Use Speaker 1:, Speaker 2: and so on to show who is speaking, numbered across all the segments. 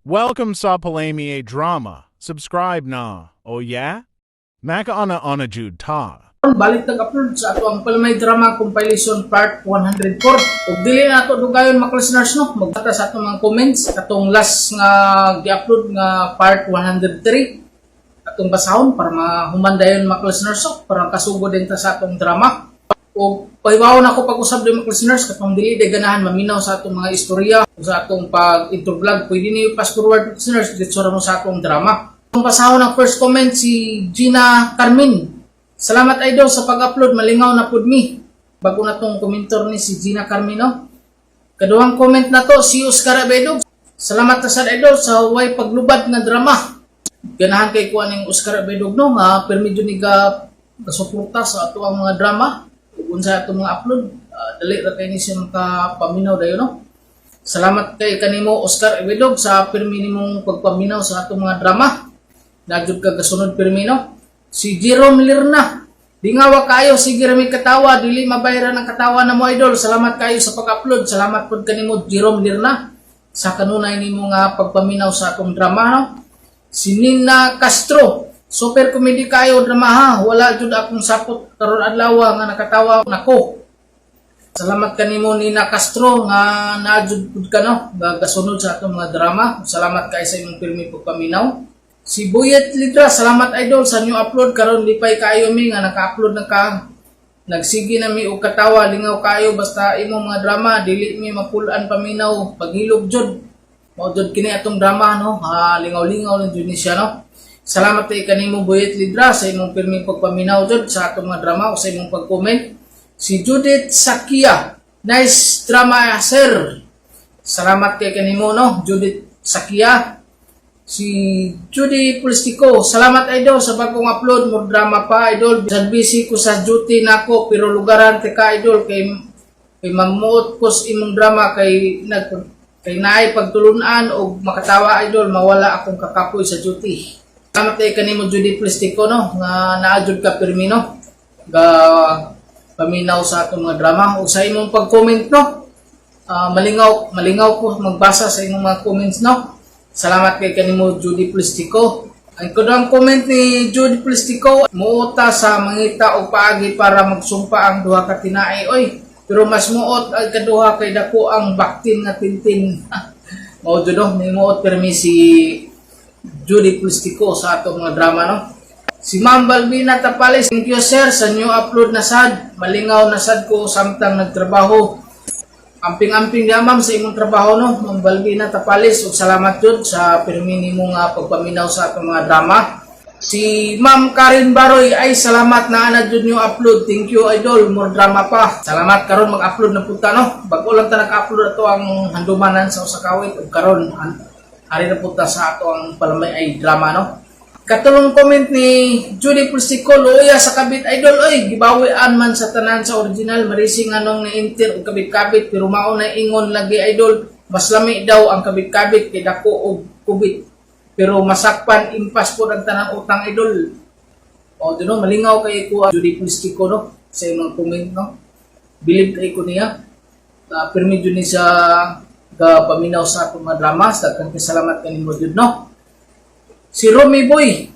Speaker 1: Welcome sa Palami Drama. Subscribe na. Oh yeah? Makauna-una jud ta.
Speaker 2: Balik tag-upload sa ato ang Palmay Drama Compilation Part 104. Ug dili na ato dugayon, mga listeners, no. Magbasa sa atong mga comments atong last nga gi-upload nga part 103 atong basahon para mahuman dayon, mga listeners, no, para kasugod din ta sa atong drama. Ug pahiwaon ako pag-usab din, mga listeners, katong dili day ganahan maminaw sa atong mga istorya o sa atong pag intro vlog, pwede niyo fast forward, listeners, dito ra mo sa atong drama. Atong basahon ang first comment, si Gina Carmin. "Salamat, idol, sa pag-upload, malingaw na pud mi." Bago na tong komentor ni si Gina Carmino. Kaduhang comment na to, si Oscar Abedog. "Salamat na sad, idol, sa way paglubad nga drama." Ganahan kay kuan ning Oscar Abedog, no, nga permi jud ni ga suporta sa ato ang mga drama ug unsa atong mga upload. Dali ra kay ni siya makapaminaw dayon, no. Salamat kay kanimo, Oscar Abedog, sa pirmi nimong pagpaminaw sa atong mga drama. Naa jud ka gasunod pirmi, no. Si Jerome Lirna. "Lingawa kayo, sige rami katawa, dili mabayaran ang katawa na mo, idol. Salamat kayo sa pag-upload." Salamat pud kanimo, Jerome Lirna, sa kanunay nimo nga pagpaminaw sa atong drama, no. Si Nina Castro. "Super comedy kayo drama ha. Wala jud akong sapot karon adlaw nga nakatawa nako." Salamat kanimo, Nina Castro, nga naa jud pud ka, no, nga gasunod sa atong mga drama. Salamat kay sa imong pirmi pagpaminaw. Si Buyet Lidra, "Salamat, idol, sa new upload karon, lipay kaayo mi nga naka-upload na ka. Nagsige na mi og katawa, lingaw kaayo basta imong mga drama, dili mi mapul-an paminaw, paghilog jud." Mao jud kini atong drama, no, ha, lingaw-lingaw lang jud ni siya, no. Salamat kay kanimo, Buyet Lidra, sa imong pirming pagpaminaw jud sa atong mga drama o sa imong pag-comment. Si Judith Sakia, "Nice drama, sir." Salamat kay kanimo, no, Judith Sakia. Si Judy Polistico, "Salamat, idol, sa bagong upload mo, drama pa, idol. Bisan busy ko sa duty nako pero lugaran te ka, idol, kay kay mamuot ko sa imong drama kay nag kay naay pagtulunan og makatawa, idol, mawala akong kakapoy sa duty." Salamat kay kanimo, Judy Polistico, no, nga naa jud ka pirmi, no, ga paminaw sa atong mga drama o sa imong pag-comment, no. Malingaw malingaw ko magbasa sa imong mga comments, no. Salamat kay kanimo, Judy Polistico. Ang kudang comment ni Judy Polistico, "Muota sa mangita og paagi para magsumpa ang duha ka tinai oy. Pero mas muot ang kaduha kay dako ang baktin nga tintin." Mao jud, no, ni muot permi si Judy Polistico sa atong mga drama, no. Si Ma'am Balbina Tapales, "Thank you, sir, sa new upload na sad. Malingaw na sad ko samtang nagtrabaho." Amping-amping nga, ma'am, sa imong trabaho, no, Ma'am Balbina Tapales, ug salamat jud sa pirmi nimo nga pagpaminaw sa atong mga drama. Si Ma'am Karen Baroy, "Ay, salamat na ana jud new upload. Thank you, idol, more drama pa." Salamat, karon mag-upload na pud ta, no. Bag-o lang ta nag-upload ato ang handumanan sa usa ka awit ug karon ari na pud ta sa ato ang Palamay ay drama, no. Katulong comment ni Judy Pulsico, "Luya sa kabit, idol oy, gibawian man sa tanan sa original, marising anong na-enter og kabit-kabit, pero mao na ingon lagi, idol, mas lami daw ang kabit-kabit kay dako og kubit. Pero masakpan impas po ang tanang utang, idol." O do no, malingaw kay ko, Judy Pulsico, no, sa imong comment, no. Bilib kay ko niya. Pirmi jud ni sa ga paminaw sa atong mga drama, daghan kay salamat kanimo jud, no. Si Romy Boy,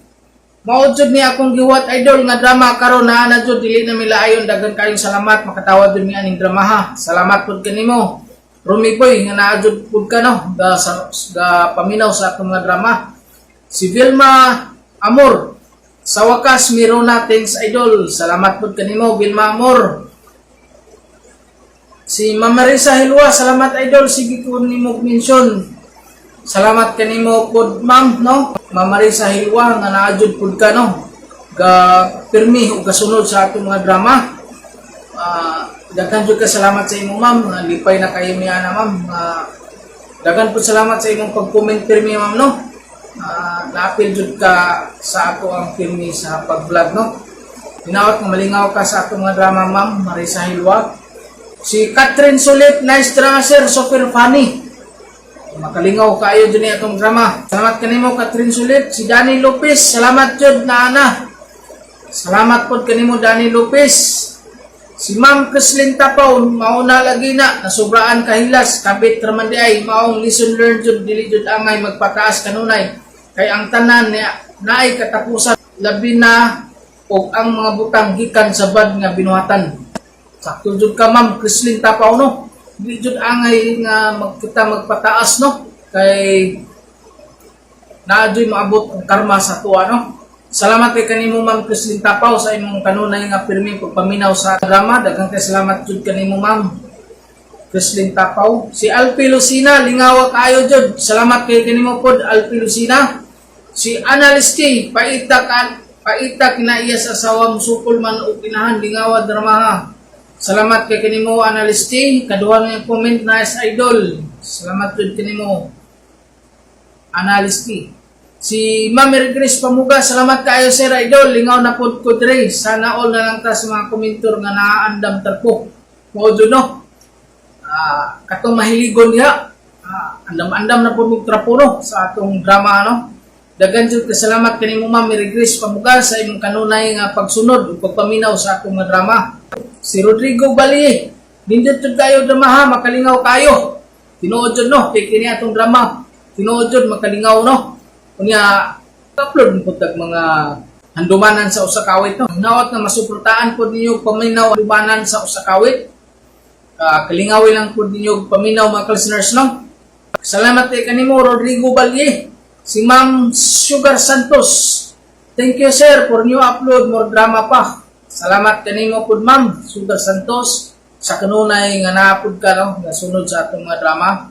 Speaker 2: "Mao jud ni akong giwat, idol, nga drama karon na na jud, dili na mila ayon. Daghan kayong salamat, makatawa jud mi aning drama ha." Salamat pud kanimo, Romy Boy, nga naa jud pud ka, no, ga, sa, ga paminaw sa atong mga drama. Si Vilma Amor, "Sa wakas meron na, thanks, idol." Salamat pud kanimo, Vilma Amor. Si Ma'am Marisa Hilwa, "Salamat, idol, sige ko nimo mention." Salamat kanimo pod, ma'am, no. Ma'am Marisa Hilwa, nga naa jud pud ka, no, ga pirmi ug gasunod sa atong mga drama. Daghan jud ka salamat sa imo, ma'am. Nga lipay na kayo mi ana, ma'am. Daghan pud salamat sa imong pag-comment pirmi, ma'am, no. Naapil jud ka sa ato ang pirmi sa pag-vlog, no. Hinaot nga malingaw ka sa atong mga drama, Ma'am Marisa Hilwa. Si Catherine Sulit, "Nice drama, sir, super funny." Makalingaw kaayo jud ni atong drama. Salamat kanimo, Catherine Sulit. Si Danny Lopez, "Salamat jud na ana." Salamat pod kanimo, Danny Lopez. Si Ma'am Crislin Tapaw, mauna lagi na, nasubraan kahilas, kabit raman di ay, maong lesson learned jud, dili jud angay magpataas kanunay. Kay ang tanan niya, naay katapusan, labi na og ang mga butang gikan sa bad nga binuhatan. Sakto jud ka, Ma'am Crislin Tapaw, no. Dili jud angay nga magkita magpataas, no. Kay naa juy maabot ang karma sa tuwa, no. Salamat kay kanimo, Ma'am Crislin Tapaw, sa imong kanunay nga pirmi pagpaminaw sa drama. Daghang kay salamat jud kanimo, Ma'am Crislin Tapaw. Si Alpi Lucina, lingawa kaayo jud. Salamat kay kanimo pod, Alpi Lucina. Si Analisti, paita ka paita kinaiya sa asawa, musukol man og inahan, lingawa dramaha. Salamat kay kanimo, Analisti. Kaduha nga comment, nice, idol. Salamat jud kanimo, Analisti. Si Ma'am Mary Grace Pamuga, salamat kaayo, sir idol, lingaw na pod ko dre. Sana all na lang ta sa mga komentor nga naandam tarpo. Mao jud, no. Katong mahiligon diha. Andam-andam na pod mig trapo, no, sa atong drama, no. Daghan jud kasalamat kanimo, Ma'am Mary Grace Pamuga, sa imong kanunay nga pagsunod ug pagpaminaw sa atong mga drama. Si Rodrigo Bali, nindot jud kayo drama ha, makalingaw kayo. Tinuod jud, no, kay kini atong drama. Tinuod jud makalingaw, no. Unya upload mo tag mga handumanan sa usa ka awit, no. Hinaot nga masuportahan pod ninyo paminaw handumanan sa usa ka awit. Kalingawi lang pod ninyo paminaw, mga listeners, no. Salamat kay kanimo, Rodrigo Balye. Si Ma'am Sugar Santos. Thank you, sir, for new upload, more drama pa. Salamat kanimo pod, Ma'am Sugar Santos, sa kanunay nga naapod ka, no, nga sunod sa atong mga drama.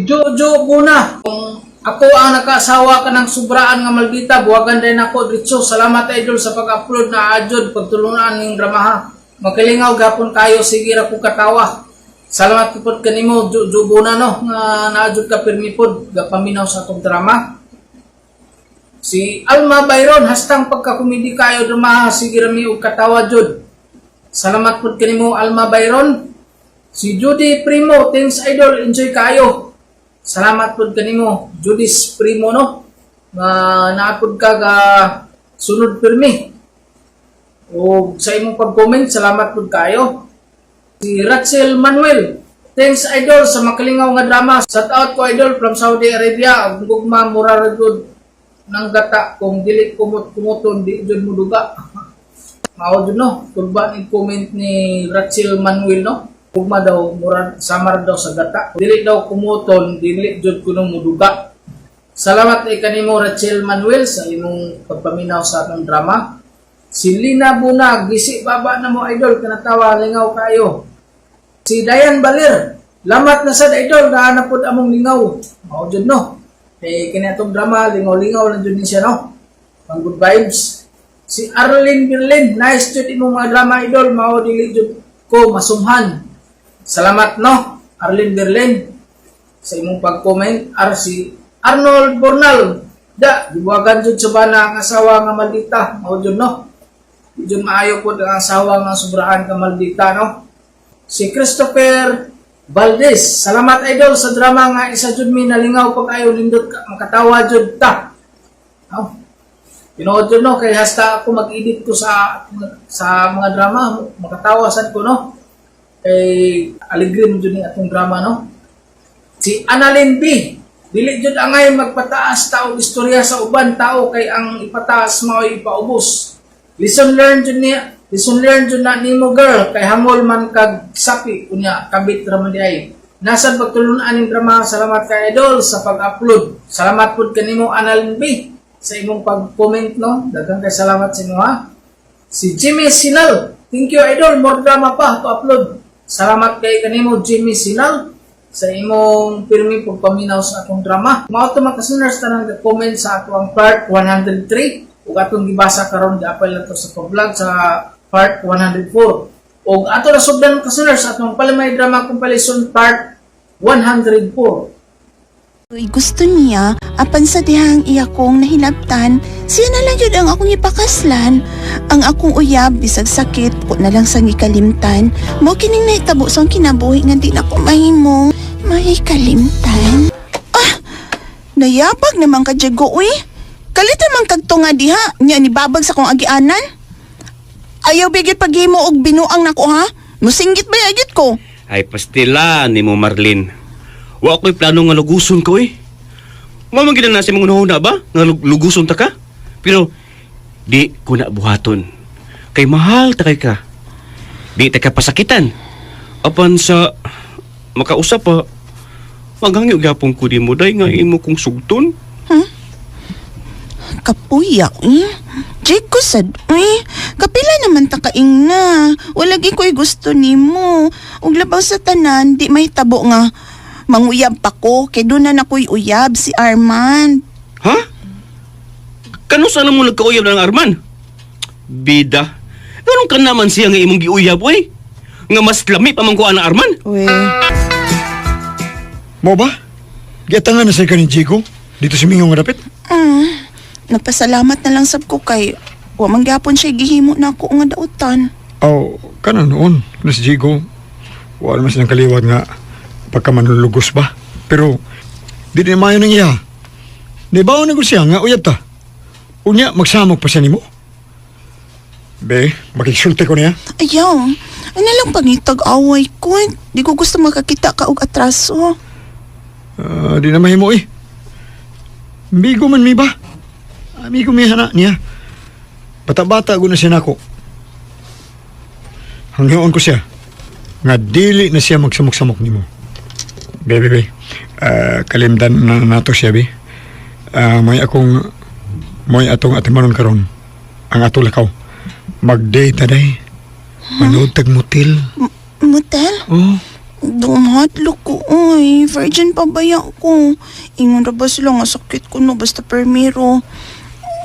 Speaker 2: Jojo Buna, kung ako ang nakaasawa ka ng sobraan nga maldita, buwagan din ako diretso. Salamat, idol, sa pag-upload na adjod, pagtulunan ng drama ha. Magkalingaw gapon kayo, sige ra ko katawa. Salamat pod kanimo, Jojo Buna, no, nga naadjod ka pirmi pod, gapaminaw sa atong drama. Si Alma Byron, hastang pagkakomedi kayo drama, sige rami og katawa jud. Salamat pod kanimo, Alma Byron. Si Judy Primo, thanks idol, enjoy kayo. Salamat pod kanimo, Judy's Primo, no. Nga naapod ka ga sunod pirmi. O sa imong pag-comment, salamat pod kayo. Si Rachel Manuel, thanks idol sa makalingaw nga drama. Shout out ko, idol, from Saudi Arabia. Ug gugma mura ra jud ng gata kung dili kumot kumuton di jud mo duga. Mao jud, no, tulba ni comment ni Rachel Manuel, no. Gugma daw mura samar daw sa gata. Dili daw kumuton, dili jud kuno muduga. Salamat kay kanimo, Rachel Manuel, sa imong pagpaminaw sa atong drama. Si Lina Bunag, gisi baba na mo, idol, kanatawa lingaw kayo. Si Dayan Balir, lamat na sad idol, naa na pod among lingaw. Mao jud, no. Eh kini atong drama, lingaw-lingaw lang jud ni siya, no. Pang good vibes. Si Arlene Berlin, nice jud imong mga drama, idol, mao dili jud ko masumhan. Salamat, no, Arlene Berlin, sa imong pag-comment. Si Arnold Bornal, da gibuwagan jud sa bana ang asawa nga maldita. Mao jud, no. Di jud maayo pod ang asawa nga sobrahan ka maldita, no. Si Christopher Valdez, salamat idol sa drama nga isa jud mi nalingaw pag ayo, nindot ka, makatawa jud ta. No. Tinuod jud, no, kay hasta ako mag-edit ko sa mga drama, makatawa sad ko, no. Kay alegre mo jud ni atong drama, no. Si Annalyn B, dili jud angay magpataas tao istorya sa uban tao kay ang ipataas mao'y ipaubos. Lesson learned jud niya. Lesson learned jud na nimo, girl, kay hangol man kag sapi, unya kabit ra man di ay. Nasad pagtulunan ning drama, salamat kay idol sa pag-upload. Salamat pud kanimo, Annalyn B, sa imong pag-comment, no. Daghang kay salamat sa imo ha. Si Jimmy Sinal, thank you idol, more drama pa to upload. Salamat kay kanimo, Jimmy Sinal, sa imong pirmi pagpaminaw sa atong drama. Mao to, mga listeners, tanang comment sa ato ang part 103 ug atong gibasa karon, giapil na to sa pag-vlog sa part 104. Ug ato na sugdan, mga listeners, atong Palimay Drama Compilation part 104.
Speaker 3: Uy, gusto niya, apan sa dihang iya kong nahinabtan, siya na lang yun ang akong ipakaslan. Ang akong uyab, bisag sakit, ko na lang sang ikalimtan. Mo kining nahitabo sa akong kinabuhi nga di na ko mahimong mahikalimtan. Ah! Nayabag naman ka, Diego, uy. Kalit naman kagto nga diha, niya ni babag sa kong agianan. Ayaw bigit paghimo og binuang nako ha. Musinggit ba yagit ko?
Speaker 4: Ay, pastila ni mo, Marlene. Wa ko'y plano nga luguson ko eh. Mao man gid na sa imong hunahuna ba? Nga luguson ta ka? Pero di ko na buhaton. Kay mahal ta kay ka. Di ta ka pasakitan. Apan sa makausap pa, maghangyo gyapon ko di mo day nga imo kong sugton.
Speaker 3: Kapuya, eh. Jake ko sad, eh. Kapila naman ta kaing na. Wala gi ko'y gusto nimo. Ug labaw sa tanan, di may tabo nga. Manguyab pa ko, kay doon na nako'y uyab si Armand.
Speaker 4: Ha? Kano sana mo nagkauyab ng Arman? Bida. Ganun ka naman siya nga imong giuyab, oy. Nga mas lami pa man ko ana Arman.
Speaker 3: We.
Speaker 5: Mo ba? Giatangan na sa ka ni Jigo dito sa Mingo nga dapit.
Speaker 3: Nagpasalamat na lang sab ko kay wa man gyapon siya gihimo na ako nga dautan.
Speaker 5: Aw, kana noon na si Jigo. Wala man silang kaliwat nga pagka manlulugos ba. Pero di na maayo nang iya. Di ba na siya nga uyab ta? Unya magsamok pa siya nimo. Be, makiksulti ko niya.
Speaker 3: Ayaw, ano lang pangitag away ko. Di ko gusto makakita ka og atraso.
Speaker 5: Ah, di na mahimo eh. Bigo man mi ba? Amigo mi hana niya. Bata-bata ko na siya nako. Hangyoon ko siya. Nga dili na siya magsamok-samok nimo. Be, be, be. Ah, kalimdan na nato siya, be. Ah, may akong may atong atimanon karon. Ang ato lakaw. Mag-date na day. Manood tag motel.
Speaker 3: Motel?
Speaker 5: Oh.
Speaker 3: Dumadlo ko, oy. Virgin pa ba ko? Ingon ra ba sila nga sakit ko no, basta permiro.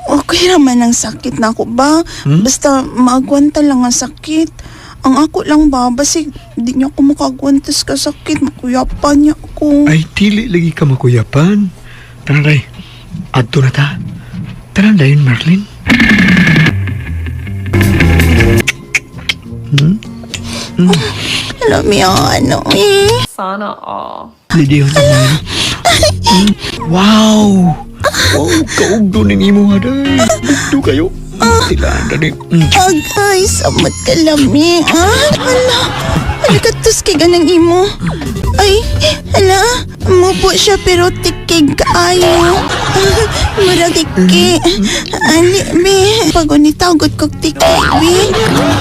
Speaker 3: Okay raman ang sakit na ako ba? Basta maagwanta lang ang sakit. Ang ako lang ba, basig di niya ako makagwantas ka sakit, makuyapan niya ako.
Speaker 5: Ay, dili lagi ka makuyapan. Tara, day. Adto na ta. Tara, dayon, Marlene.
Speaker 3: Alam niya, ano eh.
Speaker 6: Sana all.
Speaker 5: Lady, yun. Wow! Wow, kaugdo ning imo nga, day. Ugdo kayo. Sila, dali.
Speaker 3: Agay, samot ka lami, ah. Hala, hala katos kay ganang imo. Ay, hala, mupo siya pero tikig kaayo. Ah, murag tiki. Ali, be, pag unitagot kog tiki, be.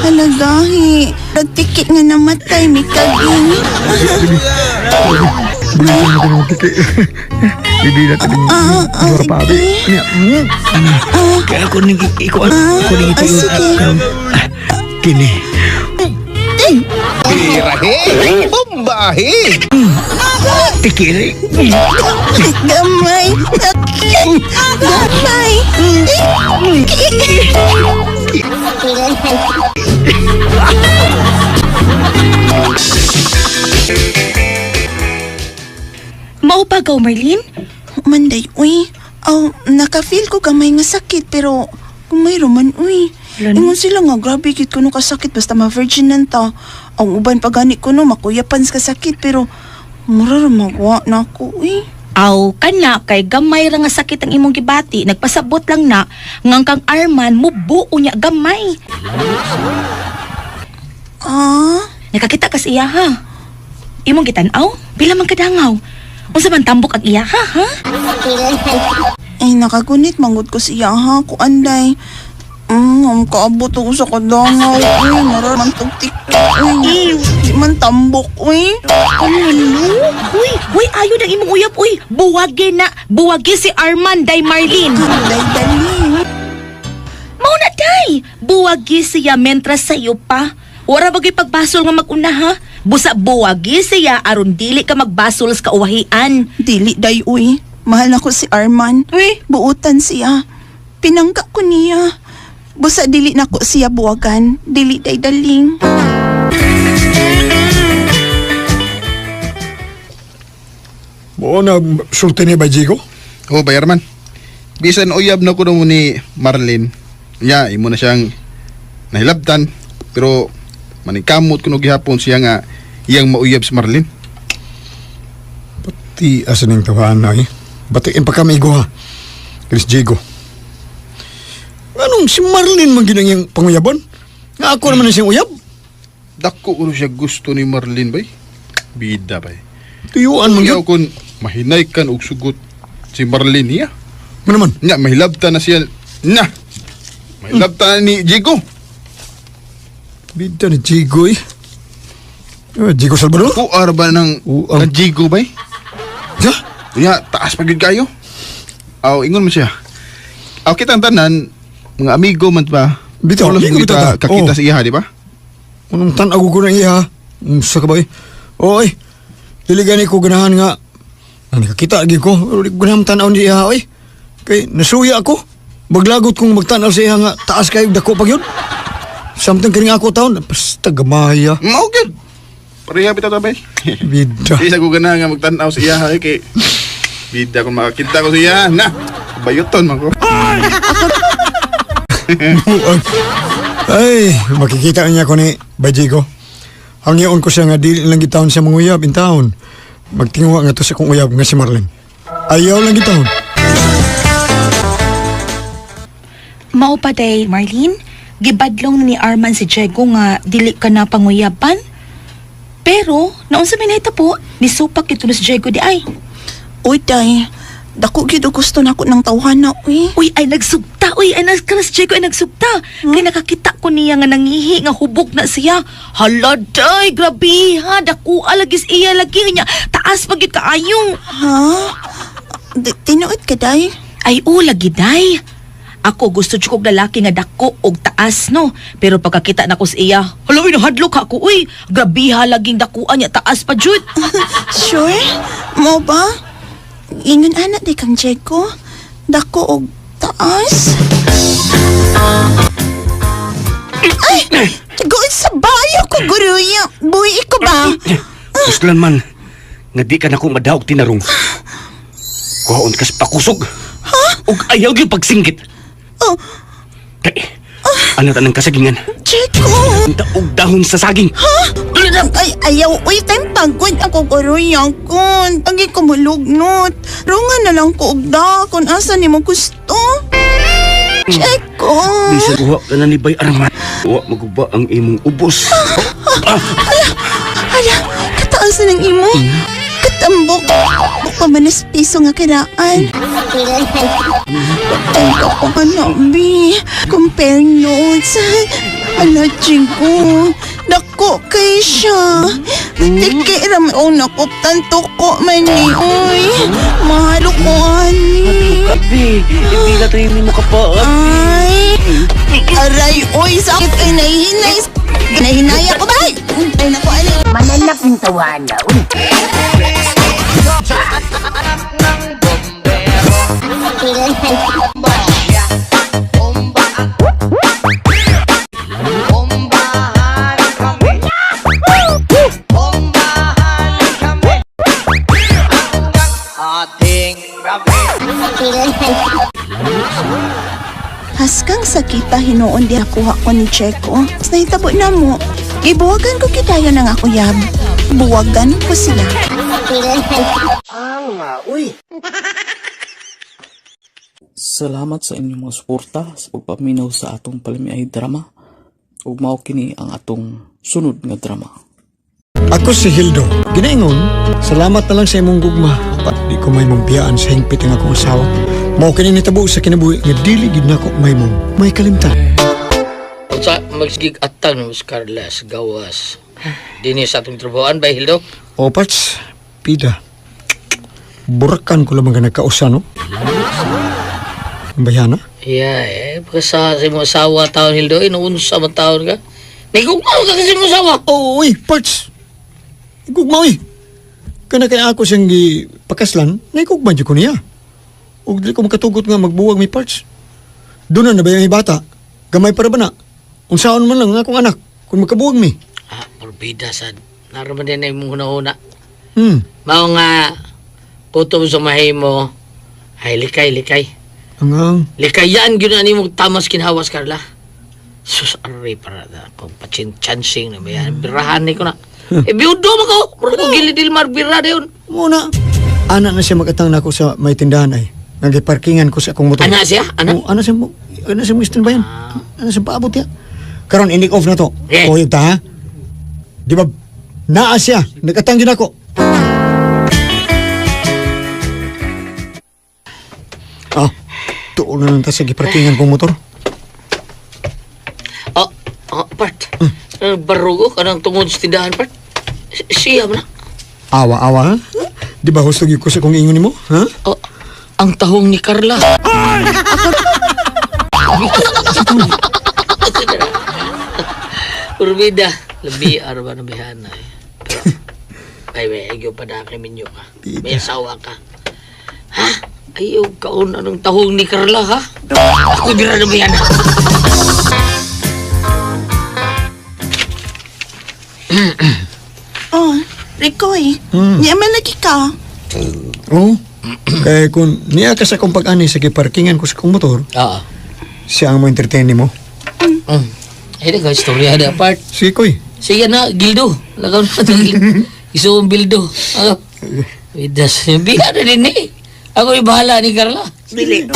Speaker 3: Hala, gahi. Murag tiki nga namatay, mi kaging.
Speaker 5: Bulitan na ng tiki. Hindi na tayo
Speaker 3: Ah, ah,
Speaker 5: pa, be.
Speaker 3: sige.
Speaker 5: Niya, Ano? Kaya ako ning iko ako ning
Speaker 3: Ah, sige.
Speaker 5: Kini.
Speaker 7: Tirahe! Bombahe!
Speaker 5: Tiki.
Speaker 3: Gamay. Gamay.
Speaker 8: Mao pa gaw, Marlene?
Speaker 3: Manday, uy. Aw, naka-feel ko gamay nga sakit pero gamay raman, uy.
Speaker 8: Wala na.
Speaker 3: Ingon sila nga grabe gid kuno kasakit basta ma-virgin nan ta. Ang uban pa gani kuno makuyapan sa kasakit pero mura ra magwa na ako, uy.
Speaker 8: Aw, kana kay gamay ra nga sakit ang imong gibati, nagpasabot lang na ngang kang Arman mubuo niya gamay.
Speaker 3: Ah,
Speaker 8: Nakakita ka sa iya ha. Imong gitan-aw, pila man kadangaw. Unsa man tambok ang iya ha, ha?
Speaker 3: Ay nakagunit manggod ko siya ha ko anday. Ang kaabot ako sa kadangaw, uy. Mura man tog tiki, uy. Di man tambok, uy.
Speaker 8: Ano? Uy, uy, ayo ng imong uyab, uy. Buwagi na, buwagi si Arman day Marlene.
Speaker 3: Anday, dali.
Speaker 8: Mao na day. Buwagi siya mentras sa iyo pa. Wala bagay pagbasol nga mag-una ha. Busa buwagi siya aron dili ka magbasol sa kauwahian.
Speaker 3: Dili day uy. Mahal na ko si Arman.
Speaker 8: Uy.
Speaker 3: Buutan siya. Pinangga ko niya. Busa dili na ko siya buwagan. Dili day daling.
Speaker 5: Mo na sulti ni ba Jigo?
Speaker 7: Oh, bayarman. Bisan uyab na kuno mo ni Marlene. Nya, imo na siyang nahilabtan. Pero maningkamot kuno gihapon siya nga iyang mauyab si Marlene.
Speaker 5: Pati asa ning tawahan na eh. Bati impakamigo ha. Chris Jigo. Anong si Marlene man ginang iyang panguyaban? Nga ako naman na siyang uyab.
Speaker 7: Dako kuno siya gusto ni Marlene bay. Bida bay.
Speaker 5: Tuyuan man
Speaker 7: Iyaw
Speaker 5: yun.
Speaker 7: kun mahinay kan og sugot si Marlene niya.
Speaker 5: Ano naman?
Speaker 7: Nya mahilabta na siya. Na. Mahilabta na ni Jigo.
Speaker 5: Bida ni Jigo eh. Eh, Jigo Salvador?
Speaker 7: Kuar ba ng
Speaker 5: Uang.
Speaker 7: ng Jigo bay?
Speaker 5: Ja?
Speaker 7: Unya taas pa gyud kayo. Aw ingon man siya. Aw kitang tanan mga amigo man ba?
Speaker 5: Bitaw,
Speaker 7: Ulos
Speaker 5: amigo
Speaker 7: mo
Speaker 5: bitaw
Speaker 7: kita
Speaker 5: ta.
Speaker 7: kakita
Speaker 5: Oh.
Speaker 7: sa iya, di ba?
Speaker 5: Unong tan-aw ko na iya. Unsa ka ba eh? Oy, dili gani ko ganahan nga. Ang nakakita gyud ko, pero di ko ganahan tan-aw ni iya oy. Kay nasuya ako. Maglagot kong magtan-aw sa iya nga taas kayo dako pag yun. Samtang kining ako taon, basta gamaya.
Speaker 7: Mao gyud. Pareha bitaw ta bay.
Speaker 5: Bida.
Speaker 7: Di sa ko ganahan nga magtan-aw sa iya ay kay bida kung makakita ko sa iya na. Bayuton man ko.
Speaker 5: Buang. Ay, makikita niya ko ni Bajigo. Hangyoon ko siya nga dili lang gitawon siya manguyab in town. Magtinguha nga to sa kong uyab nga si Marlene. Ayaw lang gitawon.
Speaker 8: Mao pa day, Marlene, gibadlong ni Arman si Diego nga dili ka na panguyaban. Pero, naunsa may nahitabo, nisupak ito na si Diego di ay.
Speaker 3: Uy, day. Dako gyud og gusto nako ng tawhana, uy.
Speaker 8: Uy, ay nagsugta. Uy, ay nagkaras Diego ay nagsugta. Kay nakakita ko niya nga nangihi nga hubog na siya. Hala, day, grabe ha. Dako alagis iya lagi niya. Taas pa gyud kaayo.
Speaker 3: Ha? Tinuod ka, day?
Speaker 8: Ay, o, lagi, day. Ako gusto jud kog lalaki nga dako og taas no. Pero pagkakita nako sa iya, hala uy nahadlok ako uy. Grabe ha laging dakuan niya taas pa jud.
Speaker 3: Sure? Mo ba? Ingon ana di kang Jeko. Dako og taas. Ay! Good sa bayo ko, guruya. Buhi ko ba?
Speaker 4: Uslan man, nga di ka nako madaog tinarong. Kuhaon kas pakusog. Ug ayaw gyud pagsinggit.
Speaker 3: Oh,
Speaker 4: Kay, ano tanang kasagingan?
Speaker 3: Jeko!
Speaker 4: Taog dahon sa saging. Dali na!
Speaker 3: Ay, ayaw. Uy, time pagod ako, guruya ko. Tagi ko malugnot. Runga na lang ko og da kung asa ni mo gusto. Jeko!
Speaker 4: Bisan kuha ka na ni Bay Arman. Wa maguba ang imong ubos. Ah,
Speaker 3: Hala, kataas na ng imo. Katambok. Buk pa man as piso nga kiraan. Ay, ako ka na, bi. Compare notes. Hala, chico. Dako kay siya. Tiki ram, oh, naku, tanto ko man ni, oy. Mahalo ko, ani.
Speaker 4: Kabi, hindi na tayo mo kapaan.
Speaker 3: Ay, aray, oy, sakit ay nahihinay. Nahinaya ko ba? Ay, naku, ani.
Speaker 6: Mananap ng tawana, uy.
Speaker 3: Haskang sakita hinuon di nakuha ko ni Checo. Mas nahitabo na mo. Ibuwagan ko kitayo ng ako yab. Buwagan ko sila.
Speaker 2: Salamat sa inyong mga suporta sa pagpaminaw sa atong palamiay drama. Ug mao kini ang atong sunod nga drama.
Speaker 5: Ako si Hildo. Ginaingon, salamat na lang sa imong gugma. Pa, di ko may mong sa hingpit ang akong asawa. Mao kini nitabo sa kinabuhi nga dili gid nako may mong may kalimtan.
Speaker 9: Unsa magsigig atang ni Carlos gawas. Dini sa atong trabahoan ba Hildo?
Speaker 5: O parts, pida. Burakan ko lamang nga nagkausa, no? Ang bayana?
Speaker 9: Yeah, eh pagka sa imong asawa taon Hildo, inuunsa man taon ka. Nigugmaw ka kasi imong asawa.
Speaker 5: Oo, uy, parts. Igugma, uy. Kana kaya ako siyang gipakaslan, naigugma dyan ko niya. Ug dili ko makatugot nga magbuwag may parts. Doon na ba yung bata? Gamay para ba na? Unsaon man lang ang akong anak kung magkabuwag mi.
Speaker 9: Ah, porbida sad. Naroon man din na imong hunahuna. Mao nga kutob sa mahimo ay likay likay.
Speaker 5: Ang ang
Speaker 9: Likayan gyud ani imong tamas kinhawas Carla. Sus array para na kung pachin-chancing na ba yan. Birahan ni ko na. Eh, biudo man ko. Murag ko gilidil mar bira dayon.
Speaker 5: muna. Ana na siya magatang nako sa may tindahan ay. Nga giparkingan ko sa akong motor.
Speaker 9: Ana siya? Ana?
Speaker 5: Oo, ana siya mo. Ana siya mo ba yan? Ana siya paabot ya. Karon inik off na to.
Speaker 9: Eh.
Speaker 5: Uyab ta ha? Di ba naa siya, nagatang gyud ako. Ah, tuon na lang ta sa giparkingan kong motor.
Speaker 9: Oh, oh, part. Barugo kanang tungod sa tindahan, part. Siya man na.
Speaker 5: Awa, awa, ha? Di ba husto gyud ko sa kong ingon nimo, ha?
Speaker 9: Oh, ang tahong ni Carla. Urbida, labi arba na bihana eh. Pero, ay, may ayaw pa na kay minyo ka. May asawa ka. Ha? Ayaw kaon anong tahong ni Carla, ha? Ako dira na bihana.
Speaker 3: Oh, Ricoy, niya man lagi ka.
Speaker 5: Oo. Kaya kung niya ka sa akong pag-ani sa giparkingan ko sa akong motor,
Speaker 9: Oo.
Speaker 5: siya ang mo entertain nimo.
Speaker 9: Ay, nagka istorya na part.
Speaker 5: Sige, koy.
Speaker 9: Sige na, Gildo. Lagaw na ito, Gildo. Iso ang Bildo. Ako. Widas. Biya na din eh. Ako yung bahala ni Carla.
Speaker 3: Dili.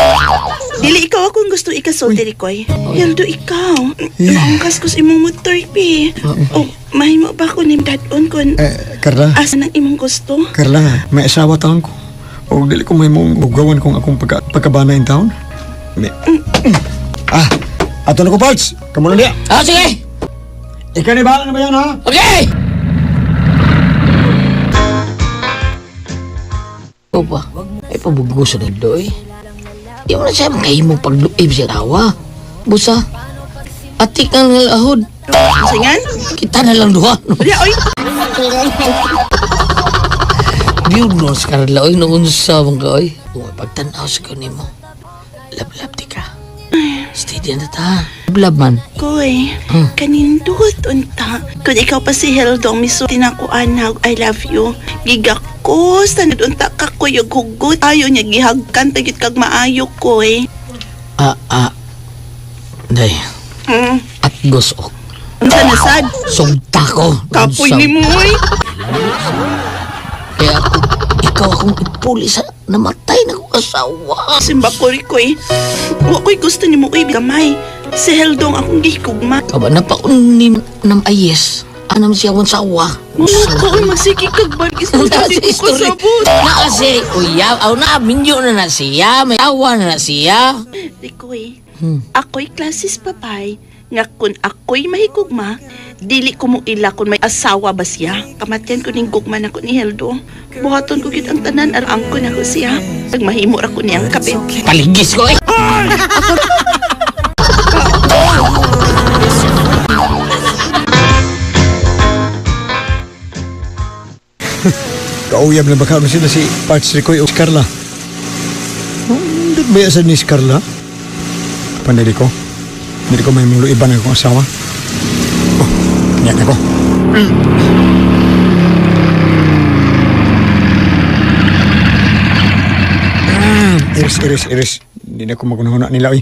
Speaker 3: Dili ikaw akong gusto ikasulti, Ricoy. Hildo, ikaw. Maungkas ko sa imong motor, pi. Oh, mahimo ba ko ni dadon kun
Speaker 5: Eh, Carla.
Speaker 3: asa nang imong gusto?
Speaker 5: Carla, may asawa taon ko. O dili ko may mong ugawan kung akong pagkabana in town. May... Ah, ato na ko, Parts. Kamu na niya.
Speaker 9: Ah, sige!
Speaker 5: Ikaw ni bahala na ba yan, ha?
Speaker 9: Okay! Ikaw pa, ay pabuggo sa nagdo eh. Di mo na siya makahimong pagluib siya tawa. Busa, atik ang ngalahod.
Speaker 3: Singan?
Speaker 9: Kita na lang duha. No?
Speaker 3: Di, oy.
Speaker 9: Biyog sa Carla, oy, noon sa mga oy. Kung pagtanaw sa ko nimo, lab-lab di ka. Steady na ta. Lab man.
Speaker 3: Koy, kanindot unta. Kung ikaw pa si Hildo, misulti na ko anak, I love you. Gigak ko, sanad unta ka ko, yung hugot. Ayo niya, gihagkan, tagit kag maayo koy.
Speaker 9: Ah, ah. Day, atgos ok.
Speaker 3: Unsa na sad?
Speaker 9: Sugta ko.
Speaker 3: Kapoy ni mo, oy.
Speaker 9: Kaya ako, ikaw akong ipuli sa namatay na kong asawa.
Speaker 3: Simba ko, Ricoy. Wa ko'y gusto ni mo, oy, gamay. Si Heldong akong gihigugma.
Speaker 9: Kaba na pa unim nam ayes. Anam siya akong sawa.
Speaker 3: Mga ko, oy, masiki kag bagis mo
Speaker 9: Na
Speaker 3: di
Speaker 9: si
Speaker 3: ko
Speaker 9: story.
Speaker 3: kasabot.
Speaker 9: Na kasi, uyab, aw na, minyo na na siya, may awa na na siya.
Speaker 3: Ricoy, ako'y klasis papay, nga kun ako'y mahigugma, dili ko mo ila kun may asawa ba siya. Kamatyan ko ning gugma na ko ni Heldo. Buhaton ko gid ang tanan arang ko na ko siya. Nagmahimo ra ko niyang kapit.
Speaker 9: Paligis ko eh.
Speaker 5: Kauyab na baka sila si Parts Ricoy o si Carla. Hindi ba sa ni si Carla? Pandili ko. Hindi ko may mong iba na akong asawa. Oh, niyak ako. Iris, iris, iris. Hindi na ko magunahuna nila, oy.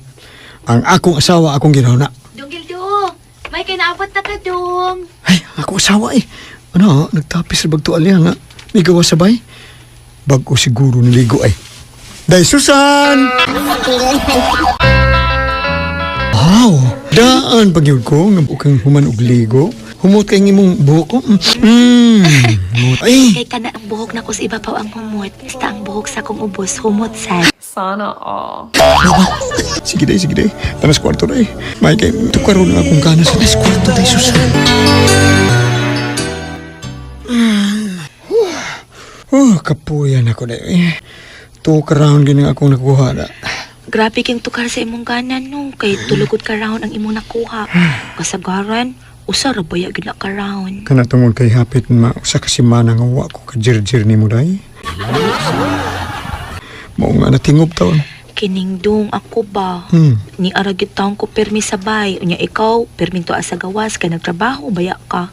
Speaker 5: Ang akong asawa, akong ginahuna.
Speaker 8: Dong Gildo, may kinaabot na ka dong.
Speaker 5: Ay, ako asawa eh. Ano, nagtapis sa bagtual niya nga. May gawa sabay. Bago siguro niligo ay. Day Susan! Wow! Daan pag yun ko, nga ukang human og ligo. Humot kay ng imong buhok ko. Humot. Ay!
Speaker 8: Kay kana ang buhok na ko sa ibabaw ang humot. Basta ang buhok sa akong ubos, humot sad.
Speaker 10: Sana all.
Speaker 5: Sige day, sige day. Tanas kwarto day. May kay tukaroon na akong gana sa tanas kwarto day, Susan. Oh, kapuyan ako day. Eh, Tukaroon gini ang akong nakuha na.
Speaker 8: Grabe king tukar sa imong gana no. Kay tulugod ka round ang imong nakuha. Kasagaran, usa ra baya gyud na ka round.
Speaker 5: Kana tungod kay hapit ma usa ka semana nga wa ko kajirjir nimo day. Mao nga natingob taon.
Speaker 8: Kining dong ako ba? Ni ara gyud taon ko pirmi sabay. Unya ikaw, pirmi to sa gawas kay nagtrabaho baya ka.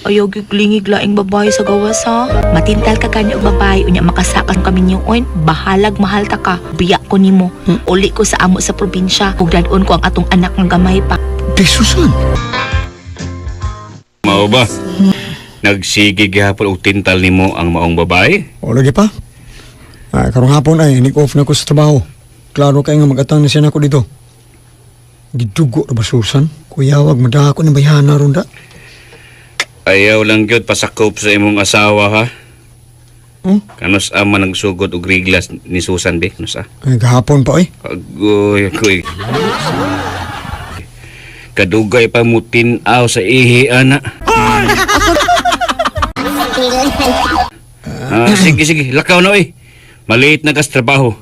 Speaker 8: Ayaw gyud lingig laing babae sa gawas ha. Matintal ka gani og babae unya makasakas kami niyon, bahalag mahal ta ka. Biya ko nimo. Uli ko sa amo sa probinsya ug dad-on ko ang atong anak nga gamay pa.
Speaker 5: Di Susan.
Speaker 4: Mao ba? Nagsige gihapon og tintal nimo ang maong babae?
Speaker 5: O lagi pa. Ah, karong hapon ay nik off na ko sa trabaho. Klaro kay nga magatang na siya nako dito. Gidugo ra ba Susan? Kuyawag mo ko ng bayhana ron da.
Speaker 4: Ayaw lang gyud pasakop sa imong asawa ha.
Speaker 5: Hmm?
Speaker 4: Kanus ama nagsugod og riglas ni Susan be, kanus ah.
Speaker 5: Ay, gahapon pa oy.
Speaker 4: Agoy, agoy. Kadugay pa mo tinaw sa ihi, ana. Ah, sige, sige. Lakaw na, oy. Maliit na kas trabaho.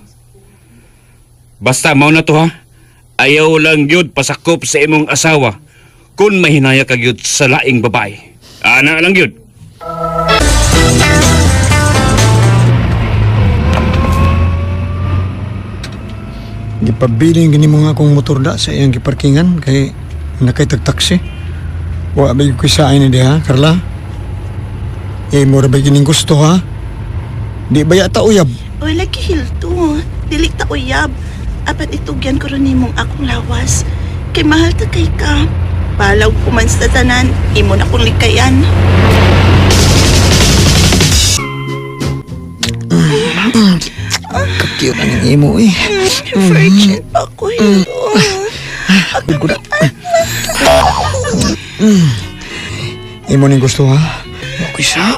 Speaker 4: Basta, mao na to, ha? Ayaw lang yun pasakop sa imong asawa kung mahinaya ka gyud sa laing babae. Ana lang yun.
Speaker 5: Gipabiling gini mo nga akong motor da sa iyang giparkingan kay nakay tag-taxi. Wa ba ko sa ni diha, Carla? Eh, mo ra ba gining gusto ha? Di ba yata uyab?
Speaker 3: Oy, lagi hilto. Dili ta uyab. Apan itugyan ko ron nimong akong lawas. Kay mahal ta kay ka. Balaw kuman sa tanan, imo na kong likayan.
Speaker 5: Cute ang imo eh.
Speaker 3: Virgin pa ko, hilto.
Speaker 5: Gud na. Imo ning gusto ha? Okay sa.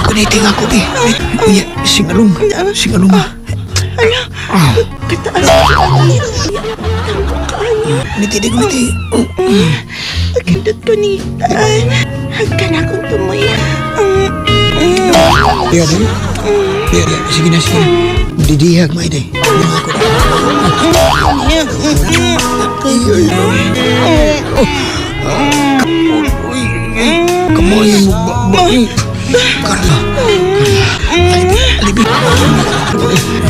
Speaker 5: Kuniting ako eh. Unya, singalong. Singalong ha.
Speaker 3: Ala, kataas ko.
Speaker 5: Kuniti, kuniti.
Speaker 3: Akindot ko ni Tan. Hagkan akong tumoy.
Speaker 5: Diya, diya. Diya, diya. Sige na, sige na. Didihag, may day. Ako na. Kamay mo ba? Ba? Carla. Carla. Alibi. Alibi.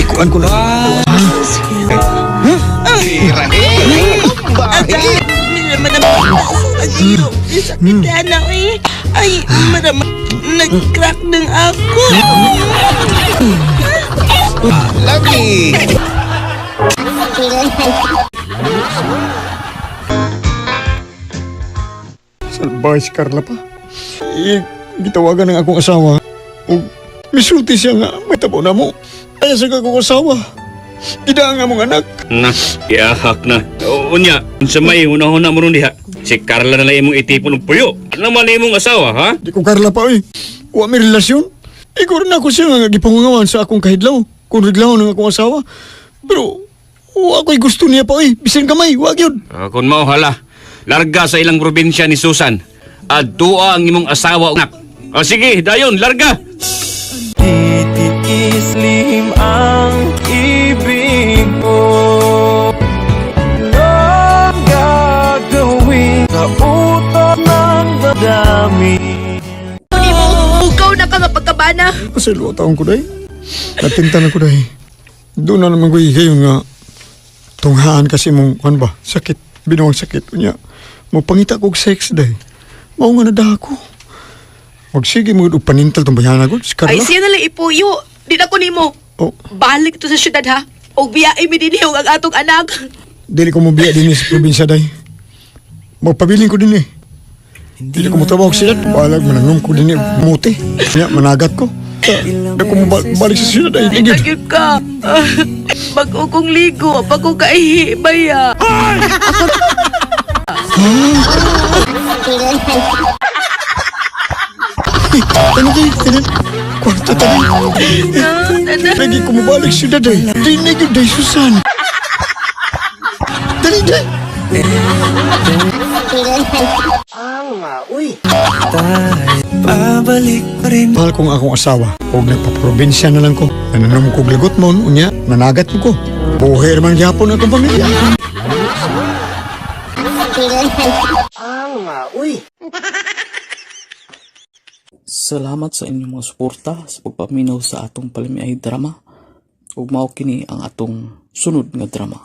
Speaker 5: Ikuan ko na.
Speaker 3: Sakit na eh. Ay, madam, nag-crack ng ako.
Speaker 7: Lagi.
Speaker 5: Salbahe si Carla pa. Eh, gitawagan ng akong asawa. O, misulti siya nga, may tabo na mo. Ay, sa akong asawa. Gida ang among anak.
Speaker 4: Na, iahak na. O, unya, sa may hunahuna mo ron diha. Si Carla na lang imong itipon og puyo. Ano man imong asawa, ha?
Speaker 5: Di ko Carla pa, oy. Wa may relasyon. Igor na ako siya nga gipangungawan sa akong kahidlaw. Kung reglahon ang akong asawa. Pero, wa ko'y gusto niya pa, oy. Bisan kamay, wa gyud.
Speaker 4: Ah, kung mao hala, larga sa ilang probinsya ni Susan. Adtua ang imong asawa anak. O sige, dayon, larga.
Speaker 10: Titiis lihim ang ibig mo. Anong gagawin sa utak ng damdamin?
Speaker 8: Bukaw na ka nga pagkabana.
Speaker 5: Pasaylo taon ko day. Natinta na ko day. Doon na naman ko higayon nga tunghaan kasi mong kan ba, sakit, binuang sakit. Unya, mo pangita kog sex day. Mao nga nadaha ko. Wag sige mo og panintal tong bayana ko, si Carla.
Speaker 8: Ay, siya na lang ipuyo. Di na ko nimo.
Speaker 5: Oh,
Speaker 8: Balik to sa syudad ha. Og biyae mi dinhi og ang atong anak.
Speaker 5: dili ko mobiya dinhi sa probinsya day. Magpabilin ko dinhi. Dili ko motrabaho sa siyudad. Balag manangom ko dinhi muti. Unya, managat ko. Di ko mobalik sa siyudad ay. Igid.
Speaker 8: Nagyud ka. Bago kong ligo, bago kaihi, baya.
Speaker 5: Ano kay? Ano? Kwarto tayo. Lagi ko mabalik siyudad ay. Di na yun, day Susan. Dali, dali.
Speaker 10: Pabalik pa rin.
Speaker 5: Mahal kong akong asawa. Huwag nagpaprobinsya na lang ko. Nananom ko lagot mo, unya, nanagat mo ko. Buhay naman gyapon akong pamilya.
Speaker 2: Salamat sa inyong mga suporta sa pagpaminaw sa atong palamiay drama. Ug mao kini ang atong sunod nga drama.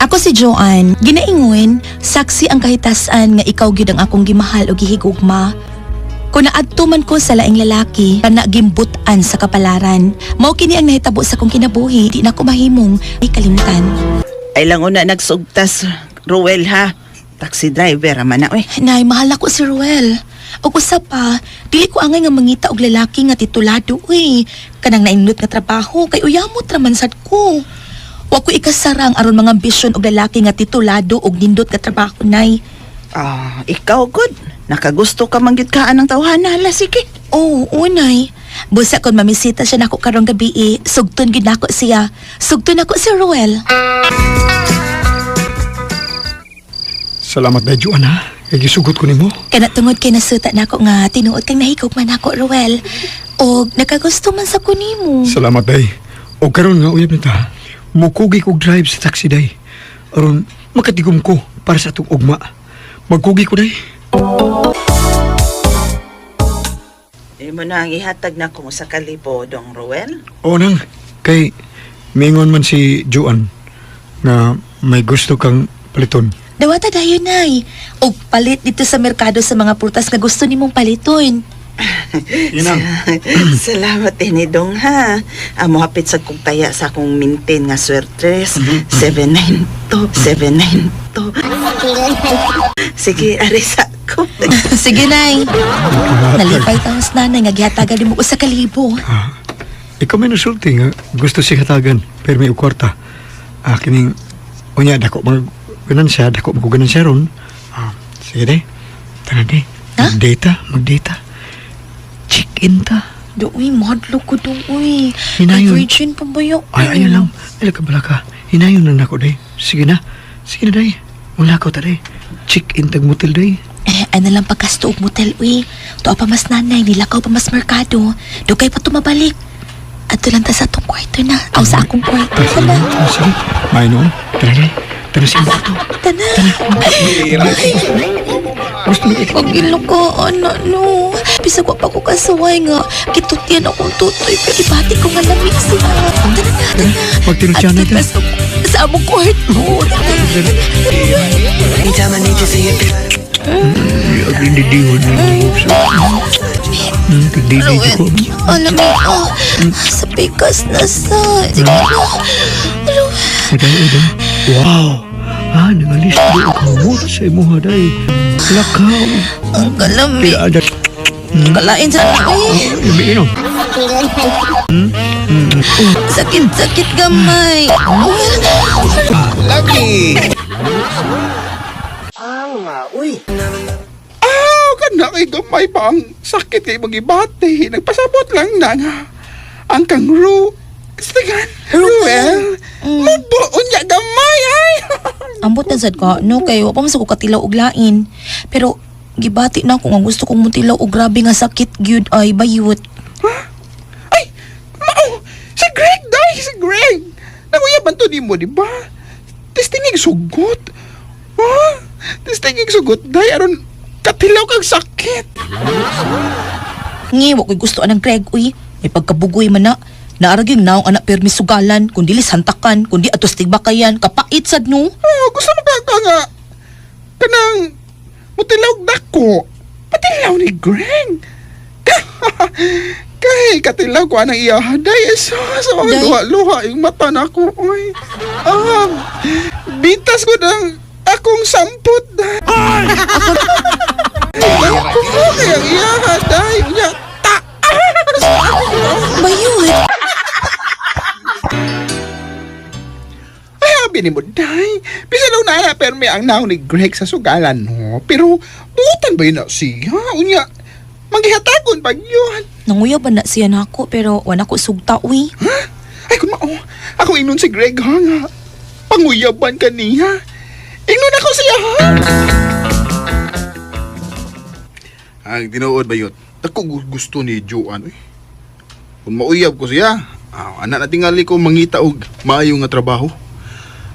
Speaker 8: Ako si Joanne, ginaingon, saksi ang kahitasan nga ikaw gyud ang akong gimahal o gihigugma. Kung naadto man ko sa laing lalaki, kana gimbutan sa kapalaran. Mao kini ang nahitabo sa akong kinabuhi, di na ko mahimong ay kalimtan.
Speaker 3: Ay lang una nagsugtas, Ruel ha. Taxi driver man na oy.
Speaker 8: Nay, mahal ako si Ruel. Ug usa pa, dili ko angay nga mangita og lalaki nga titulado uy. Kanang nainot nga trabaho kay uyamot ra man sad ko. Wa ko ikasarang aron mga ambisyon og lalaki nga titulado og nindot nga trabaho, Nay.
Speaker 3: Ah, ikaw good. Nakagusto ka man gyud kaan ng tawhana, hala sige.
Speaker 8: Oo, oh, Nay. Busa kon mamisita siya nako karong gabi eh, sugton gyud nako siya. Sugton nako si Ruel.
Speaker 5: Salamat na, Joan, ha? Kay gisugot ko nimo.
Speaker 8: Kana tungod kay nasuta nako nga tinuod kang nahigog man nako, Ruel. Og nakagusto man sa kunimo.
Speaker 5: Salamat, day. O karon nga uyab nita, mukugi kog drive sa taxi, day. Aron makatigom ko para sa atong ugma. Magkugi ko, day.
Speaker 3: Imo na ang ihatag na kung sa kalibo, Dong Ruel.
Speaker 5: O nang, kay mingon man si Joan na may gusto kang paliton.
Speaker 8: Dawata dayon, Nay. Og palit dito sa merkado sa mga prutas nga gusto nimong paliton.
Speaker 5: Yan ang.
Speaker 3: Salamat ini Dong ha. Amo hapit sa kong taya sa akong maintain nga swertres. 792 792. Sige, arisa ko.
Speaker 8: Sige, Nay. Nalipay taos nanay nga gihatagan nimo usa ka libo.
Speaker 5: Ah, ikaw may nasulti nga gusto siya hatagan pero may kwarta. Ah, kining unya dako mag ganansya, dako mag ganansya ron. Ah, sige day. Tara day.
Speaker 8: Ha?
Speaker 5: Magdata, magdata. Check in ta.
Speaker 8: Doy, madlo ko doy.
Speaker 5: Hinayon.
Speaker 8: Ay, virgin pa ba yun?
Speaker 5: Ay, ayun lang. Ay, kabala ka. Hinayon lang nako day. Sige na. Sige na day. Wala ko ta day. Check in tag motel day.
Speaker 8: Eh, ano lang pagkasto og motel, uy. Tuwa pa mas nanay, nilakaw pa mas merkado. Dugay pa tumabalik. Ato lang ta sa atong kwarto na. Aw, sa akong kwarto. Tala.
Speaker 5: Ah, sige. May noon. Tara day. Tara sa imong kwarto.
Speaker 8: Tana.
Speaker 5: Gusto mo ikaw.
Speaker 8: Pag ko, ano, no. Bisag wa pa ko kasuway nga. Kitutian akong tutoy. Pero ibati ko nga lamig siya. Tara na, tara na.
Speaker 5: Magtinutyan na
Speaker 8: Ato ta sa among kwarto.
Speaker 5: Tigdidi ko.
Speaker 8: Alam mo, oh, sa pikas na sa. Sige na. Ano?
Speaker 5: Uday, uday. Wow! Ah, nangalis di ako mo sa imuha day. Lakaw.
Speaker 8: Ang kalamig.
Speaker 5: Pila ada.
Speaker 8: Kalain sa eh.
Speaker 5: Umiinom.
Speaker 8: Sakit-sakit gamay.
Speaker 7: Lagi. Aw, kana kay gamay pa ang sakit kay magibate. Nagpasabot lang na nga. Ang kang Ru... Stigan, Ruel. Mubuon niya gamay ay.
Speaker 8: Ambot na sad ka, no? Kayo, pa man sa ko katilaw og lain. Pero, gibati na ako nga gusto kong mutilaw og grabe nga sakit gyud ay bayot.
Speaker 7: Ay, mao, si Greg day, si Greg. Nanguyaban to nimo, di ba? Testingig sugot. Ha? Testingig sugot day aron katilaw kag sakit.
Speaker 8: Ngi, wa ko'y gusto anang Greg, uy. May pagkabugoy man na. Naaraging naong anak permis sugalan, kundi hantakan, kundi atos tigbakayan, kapait sad no.
Speaker 7: Oh, gusto mo ka ka nga kanang mutilaw dako. Patilaw ni Greg. Kay katilaw ko anang iya day sa sa mga
Speaker 8: Day.
Speaker 7: luha-luha yung mata na ako. Oy. Ah, bitas ko ng akong sampot day. Ako kay ang iya day. Unya taas.
Speaker 8: Bayot.
Speaker 7: Ay, abi ni mo, day. Bisa daw na na, pero may ang naon ni Greg sa sugalan, no? Pero, buutan ba yun na siya? Unya, manggihatagon pag yun.
Speaker 8: Nanguya ba na siya nako pero wala ko sugta, uy.
Speaker 7: Ha? Ay, kung mao, ako inon si Greg, ha? Nga. Panguyaban ka niya. Inon ako siya, ha? Ang tinuod ba yun? Ako gusto ni Joanne, eh. Kung mauyab ko siya, ah, anak na tingali ko mangita og maayo nga trabaho.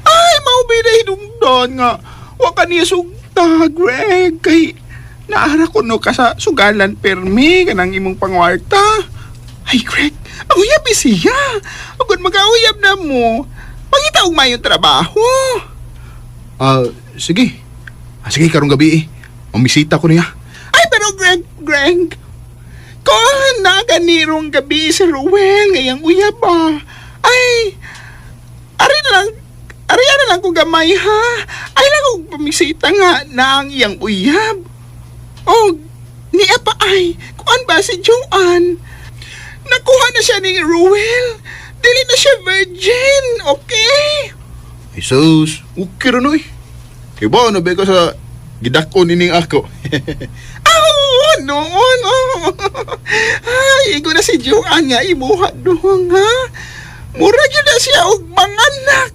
Speaker 7: Ay, mao na hinungdan nga. Wa ka niya sugta, Greg. Kay naara ko no ka sa sugalan permi kanang imong pangwarta. Ay, Greg, mauyab eh siya. Ug kung magauyab na mo, mangita og maayong trabaho. Ah, sige. Ah, sige, karong gabi eh. Mamisita ko niya. Ay, pero Greg, Greg, kung naganirong gabi si Ruel ngayang uyab ah. Ay, ari na lang, ari na lang ko gamay ha. Ay lang kong pamisita nga na ang iyang uyab. O, niya pa ay, kuan ba si Joanne? Nakuha na siya ni Ruel. Dili na siya virgin, okay? Jesus, okay rin oy. Kay ba, na ba ka sa gidakon ining ako? Aw, noon, oh. Ay, igo na si Joanne nga imuha doon, ha? Mura gyud na siya og manganak.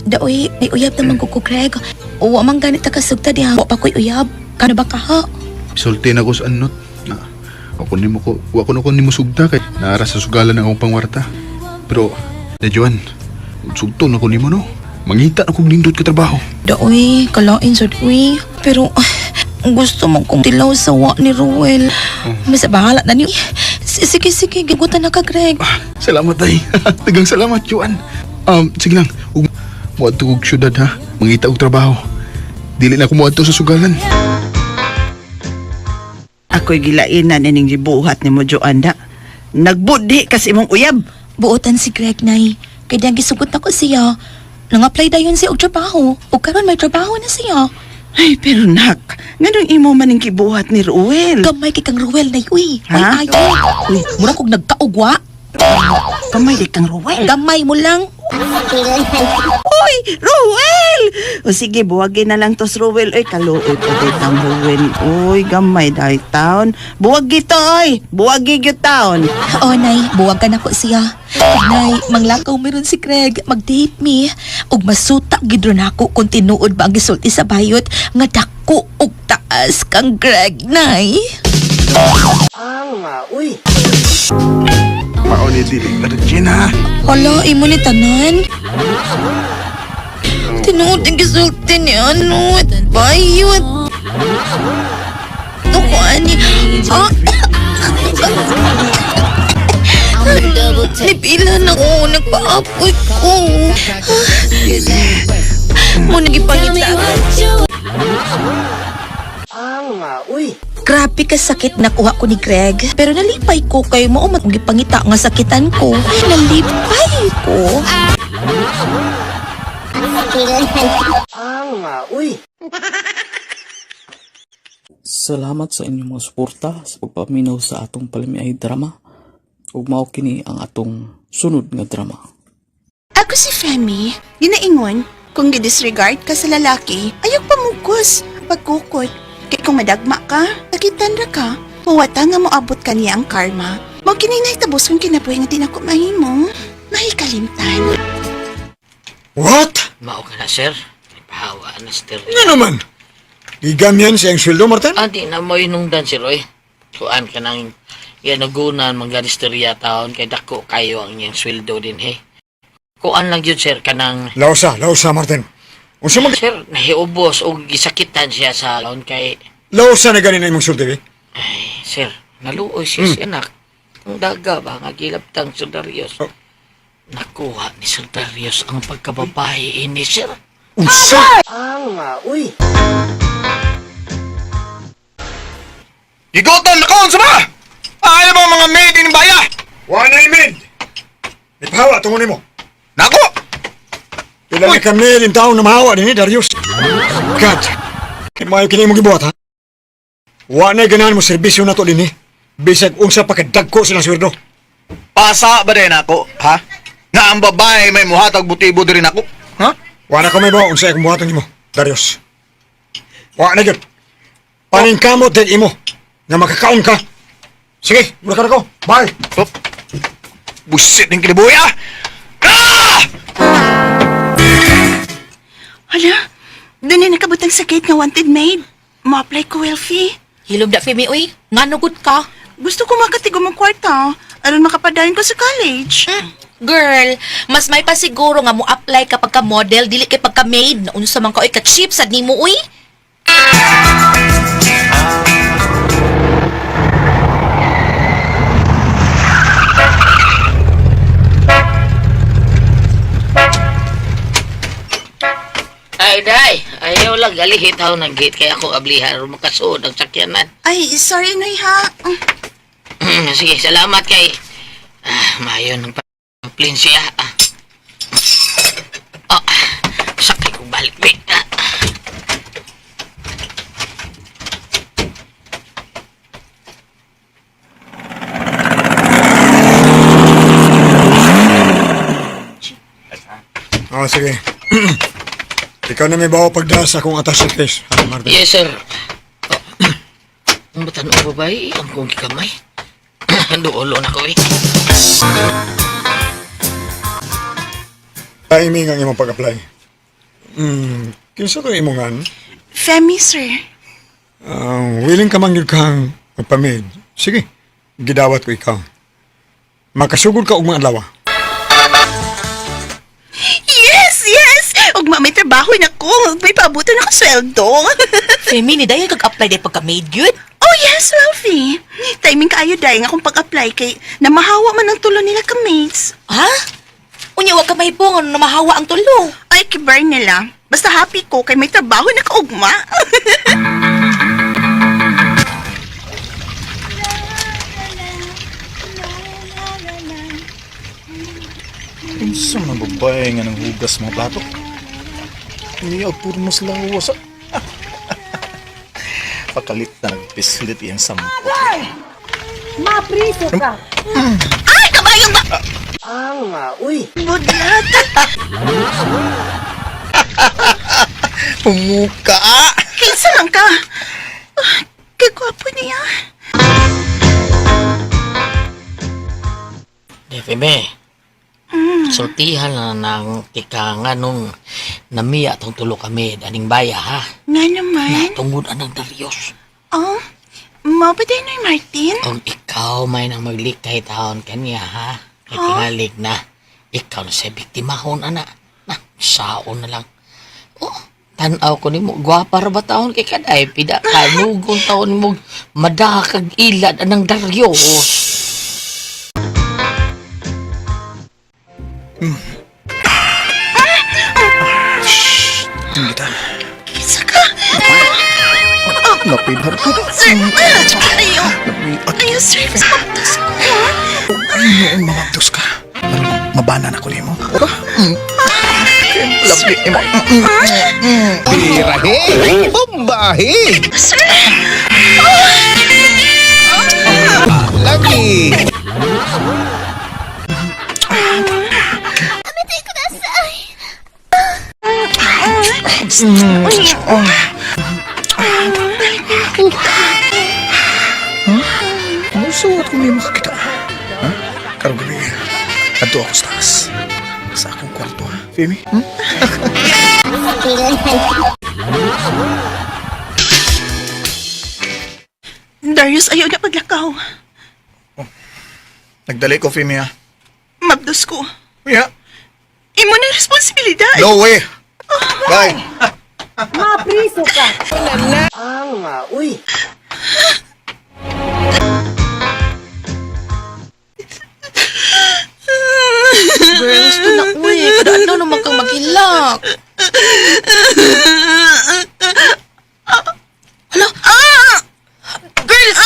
Speaker 8: Daoy, may uyab naman ko ko, Greg. Wa man ganit ta kasugta diha. Wa pa ko'y uyab. Kano ba ka ha?
Speaker 7: Sulti na ko sa anot. Na, ako nimo ko, wa ko na ko nimo sugta kay naara sa sugalan ang akong pangwarta. Pero, na Joan, sugto na ko nimo no. Mangita na kong nindot ka trabaho.
Speaker 8: Daoy, kalain sad uy. Pero gusto mo kong tilaw sa wa ni Ruel. Mas bahala na niyo. Sige, sige, gigutan na ka, Greg.
Speaker 7: Salamat ay. Dagang salamat, Joan. Sige lang. Ug moadto og syudad ha. Mangita og trabaho. Dili na ko moadto sa sugalan.
Speaker 3: Ako'y gilainan ining gibuhat ni mo, Joanda. Nagbudhi kasi imong uyab.
Speaker 8: Buotan si Greg, Nay. Kaya diyang gisugot na ko siya. Nang-apply dayon siya og trabaho. O karon may trabaho na siya.
Speaker 3: Ay, pero nak, nganong imo man ning gibuhat ni Ruel?
Speaker 8: Gamay kay kang Ruel, Nay, uy.
Speaker 3: Ha?
Speaker 8: Ay, ayo. Uy, mura kog nagkaugwa.
Speaker 3: Kamay di kang Ruel.
Speaker 8: Gamay mo lang.
Speaker 3: Uy, Ruel! O sige, buwagin na lang tos Ruel. Uy, kaluoy pa di tang Ruel. Uy, gamay dahil taon. Buwagi to, oy! Buwagi gyud taon.
Speaker 8: Oo, Nay. Buwag ka na ko siya. Nay, manglakaw meron si Greg. Mag-date me. Ug masuta gid ron ako kung tinuod ba ang gisulti sa bayot nga dako og taas kang Greg, Nay.
Speaker 7: Mao ni dili virgin ha.
Speaker 8: Hala, imo ni tanan. Tinuod ang gisulti ni ano, bayot. Tuko ani. Ah. Nipila na ko, nagpaapoy ko. Mo nagipangita. Grabe ka sakit nakuha ko ni Greg. Pero nalipay ko kay mo gipangita nga sakitan ko. Nalipay ko.
Speaker 2: Salamat sa inyong mga suporta sa pagpaminaw sa atong palamiay drama. Ug mao kini ang atong sunod nga drama.
Speaker 3: Ako si Femi. Ginaingon, kung gidisregard ka sa lalaki, ayaw pamugos, pagkukot. Kay kung madagma ka, sakitan ra ka. Huwata nga moabot ka niya ang karma. Mao kini nahitabo kong kinabuhi nga di nako mahimo. Mahikalimtan.
Speaker 5: What?
Speaker 9: Mao ka na, sir. Pahawa na, sir.
Speaker 5: Nga naman. Gigamyan siyang sweldo, Martin?
Speaker 9: Ah, di na mo inungdan, sir, oy. Kuan ka nang yanagunan, mga taon, kay dako kayo ang iyang sweldo din, he. Kuan lang yun, sir, kanang
Speaker 5: Lausa, lausa, Martin. Unsa man
Speaker 9: Sir, nahiubos o gisakitan siya sa laon kay
Speaker 5: lausa na ganin na imong sulti, eh?
Speaker 9: Ay, sir, naluoy siya si anak. Ang daga ba nga gilabtang Sir Darius.
Speaker 5: Oh.
Speaker 9: Nakuha ni Sir Darius ang pagkababae ini, sir.
Speaker 5: Unsa?
Speaker 7: Gigutom na ko unsa ba? Ayaw ba mga maid in baya?
Speaker 5: Wa na maid. Ipahawa tungo nimo.
Speaker 7: Nako!
Speaker 5: Pila na kami din taon na mahawa din ni Darius. God. Kay maayo kini imong gibuhat ha. Wa na ganahan mo serbisyo nato dinhi. Bisag unsa pa kadagko silang sweldo.
Speaker 7: Pasa ba din ako, ha? Nga ang babae may muhatag butibo diri nako, ha?
Speaker 5: Wa na ko may bawa unsa akong buhaton nimo, Darius. Wa na gyud. Paningkamot din imo nga makakaon ka. Sige, mura ka na ko. Bye.
Speaker 7: Oh. Busit ng kinibuya! Ah!
Speaker 3: Hala, doon na nakabutang sakit nga wanted maid. Mo-apply ko, Welfie.
Speaker 8: Hilom da Femi uy, nganugod ka.
Speaker 3: Gusto ko makatigom ang kwarta. Aron makapadayon ko sa college.
Speaker 8: Girl, mas may pasiguro nga mo apply ka pagka model dili kay pagka maid. Unsa man ka oy ka cheap sad nimo uy.
Speaker 9: Ay, day. Ayaw lang, galihit ako ng gate kaya ako ablihan aron makasuod ang sakyanan.
Speaker 3: Ay, sorry, Noy, ha.
Speaker 9: Sige, salamat kay... Ah, mayo ng pamplin siya. Ah. Oh, sakay kong balik, be. Ah.
Speaker 5: Ah, sige. Ikaw na may bawa pagdala sa akong attache case, ha, Martin?
Speaker 9: Yes, sir. Oh. Ang batan o babae, ang kong gikamay. Duolo na ko eh.
Speaker 5: Timing ang imong pag-apply. Kinsa to imong an?
Speaker 3: Femi, sir.
Speaker 5: Willing ka man gyud kang magpamid. Sige, gidawat ko ikaw. Makasugod ka og mga adlaw.
Speaker 3: Yes, yes! Ugma may trabaho na ko. May pabuto na ko sweldo.
Speaker 8: Femi, ni dahil kag-apply dahil pagka-maid yun.
Speaker 3: Oh yes, Ralphie. Timing kaayo dahil nga akong pag-apply kay namahawa man ang tulo nila ka-mates.
Speaker 8: Ha? Unya, wag ka mahipong, ano namahawa ang tulo.
Speaker 3: Ay, kibar nila. Basta happy ko kay may trabaho na kaugma.
Speaker 11: Unsa man babae nga nang hugas mga plato? Niya puro mas lawas. Pakalit na nagpislit iyang sampo.
Speaker 6: Mapriso ka.
Speaker 3: Ay, kabayong ba?
Speaker 6: Ang nga, uy.
Speaker 3: Budlat.
Speaker 11: Pumuka!
Speaker 3: Kinsa lang ka? Ah, kagwapo niya.
Speaker 9: Di, Femi. Sultihan na ng tika nga nung namiya tong tulo kami aning baya ha.
Speaker 3: Nga naman.
Speaker 9: Tungod anang Darius.
Speaker 3: Oh, mao ba din ni Martin?
Speaker 9: Kung ikaw may nang maglikay taon kanya ha. Kay tingalig na ikaw na sa biktimahon ana. Na, saon na lang. Oh, tanaw ko nimo gwapa ra ba taon kay kaday pida kanugon taon mo madakag ilad anang Darius.
Speaker 11: Kita.
Speaker 3: Kinsa ka?
Speaker 11: Napidhar ko.
Speaker 3: Sir, ayaw. Ayaw, sir. Mabdos ko.
Speaker 11: Ay, noon mamabdos ka. Aron, mabana na ko nimo. Lovely mo.
Speaker 7: Birahe! Bombahe!
Speaker 3: Sir!
Speaker 7: Lagi!
Speaker 11: Musuot kung di makakita. Ha? Karong gabi, adto ako sa taas. Sa akong kwarto, ha? Femi? Hmm?
Speaker 3: Darius, ayaw na paglakaw.
Speaker 11: Nagdali ko, Femi, ha?
Speaker 3: Mabdos ko.
Speaker 11: Yeah.
Speaker 3: Imo na responsibilidad.
Speaker 7: No way! Bye!
Speaker 6: Mapriso ka. Ang nga, uy.
Speaker 8: Girls, to na, uy. Kada adlaw naman kang maghilak. Hala? Ah! Girls!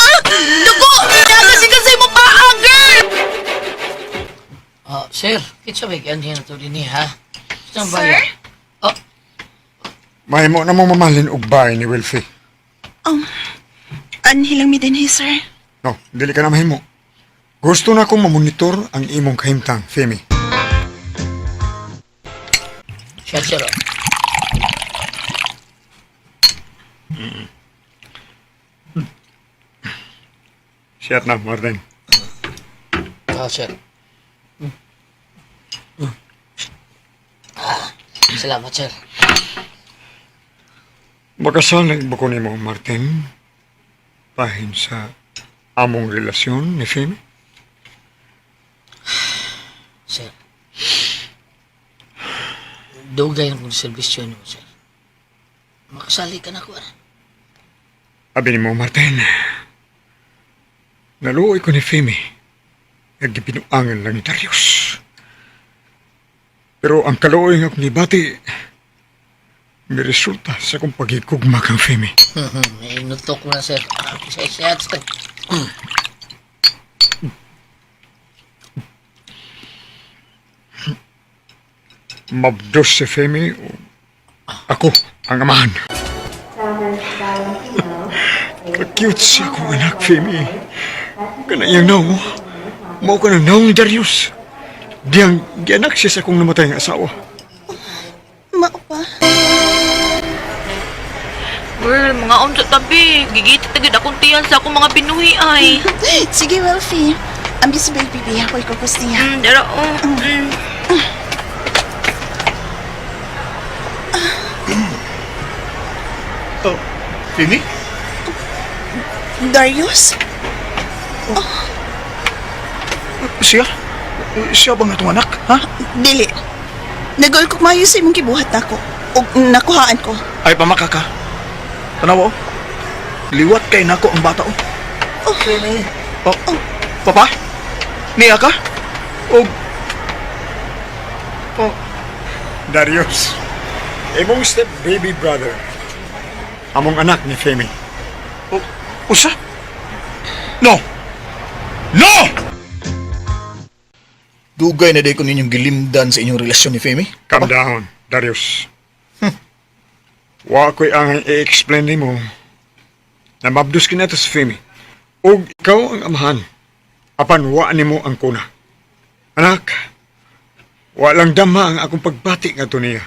Speaker 8: Dugo! Nagasi kasi mo paa, girl!
Speaker 9: Oh, sir, kinsa may gianhin na to dinhi ha? Saan
Speaker 3: Sir?
Speaker 9: baya? Oh,
Speaker 5: Mahimo na mong mamahalin og bahay ni Wilfie.
Speaker 3: Oh, anhilang mi din, sir.
Speaker 5: No, dili ka na mahimo. Gusto na akong mamonitor ang imong kahimtang, Femi.
Speaker 9: siya sir. oh.
Speaker 5: Siyat na, Martin.
Speaker 9: Ah, sir. Ah, salamat, sir.
Speaker 5: Makasalig ba ko nimo, Martin? Bahin sa among relasyon ni Femi?
Speaker 9: Sir. Dugay na kong serbisyo nimo, sir. Makasali ka na ko, ah.
Speaker 5: Abi nimo, Martin. Naluoy ko ni Femi. Naggipinuangan lang ni Darius. Pero ang kaluoy nga akong gibati, may resulta sa akong pagigugma kang Femi.
Speaker 9: May inutok na, sir. Ah, Sa siya, sir.
Speaker 5: Mabdos si Femi o ako ang amahan. Ka-cute siya akong anak, Femi. Kanayang naong mo. Mao ka ng naong ni Darius. Diyang gianak siya sa akong namatay nga asawa.
Speaker 8: Girl, mga unsa tabi. Gigita tagid akong tiyan sa akong mga binuhi ay.
Speaker 3: Sige, Welfie. Ambis baby, baby. Ako'y kukos niya.
Speaker 8: Dara oh.
Speaker 11: Oh, Femi?
Speaker 3: Darius?
Speaker 11: Siya? Siya bang atong anak? Ha?
Speaker 3: Dili. Nagol ko maayo sa imong gibuhat nako. Og nakuhaan ko.
Speaker 11: Ay, pamaka ka. Tanawa, oh. Liwat kay nako ang bata, oh.
Speaker 3: Oh.
Speaker 11: Oh, Papa? Niya ka? Og... Oh,
Speaker 5: Darius, imong step baby brother. Among anak ni Femi.
Speaker 11: Oh, usa? No! No! Dugay na day ko ninyong gilimdan sa inyong relasyon ni Femi.
Speaker 5: Calm down, Darius. Wa ko'y angay i-explain nimo na mabdus kinato si Femi. Ug ikaw ang amahan. Apan wa nimo ang kuna. Anak, wa lang dama ang akong pagbati nga niya.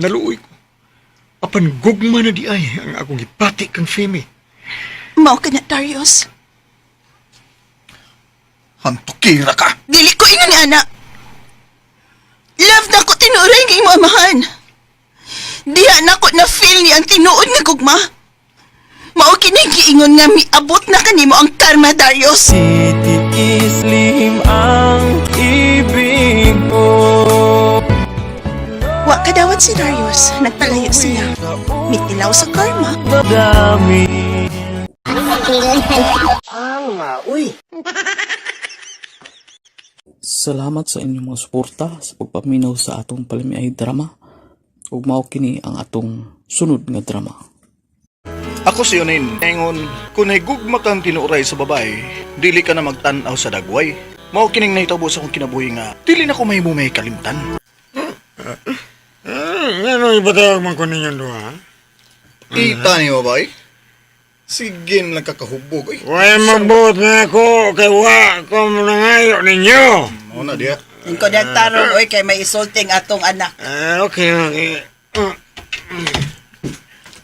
Speaker 5: Naluoy ko. Apan gugma na di ay ang akong gibati kang Femi.
Speaker 3: Mao ka na, Darius.
Speaker 11: Hantukira ka!
Speaker 3: Dili ko ingon ni ana. Love na ko tinuoray nga imo amahan. Diha na ko na feel ni ang tinuod nga gugma. Mao kini giingon nga miabot na kanimo ang karma, Darius.
Speaker 10: Titiis lihim ang ibig ko.
Speaker 3: Wa kadawat si Darius, nagpalayo siya. Mitilaw sa karma.
Speaker 10: Dami.
Speaker 2: Salamat sa inyong mga suporta sa pagpaminaw sa atong palamiay drama. Ug mao kini ang atong sunod nga drama.
Speaker 11: Ako si Yonin. Ingon, kung nahigugma kang tinuray sa babae, dili ka na magtan-aw sa dagway. Mao kining nahitabo sa akong kinabuhi nga, dili na ko mahimo may kalimtan.
Speaker 5: Ano ibatawag man ko ninyong duha?
Speaker 7: Kita ni babae. Sige lang kakahubog. Ay,
Speaker 5: Way mabuot na ako kay wa ko nangayo ninyo.
Speaker 7: mao na diya.
Speaker 6: Ko nagtarong oy kay may isulting atong anak.
Speaker 5: Ah, okay, okay.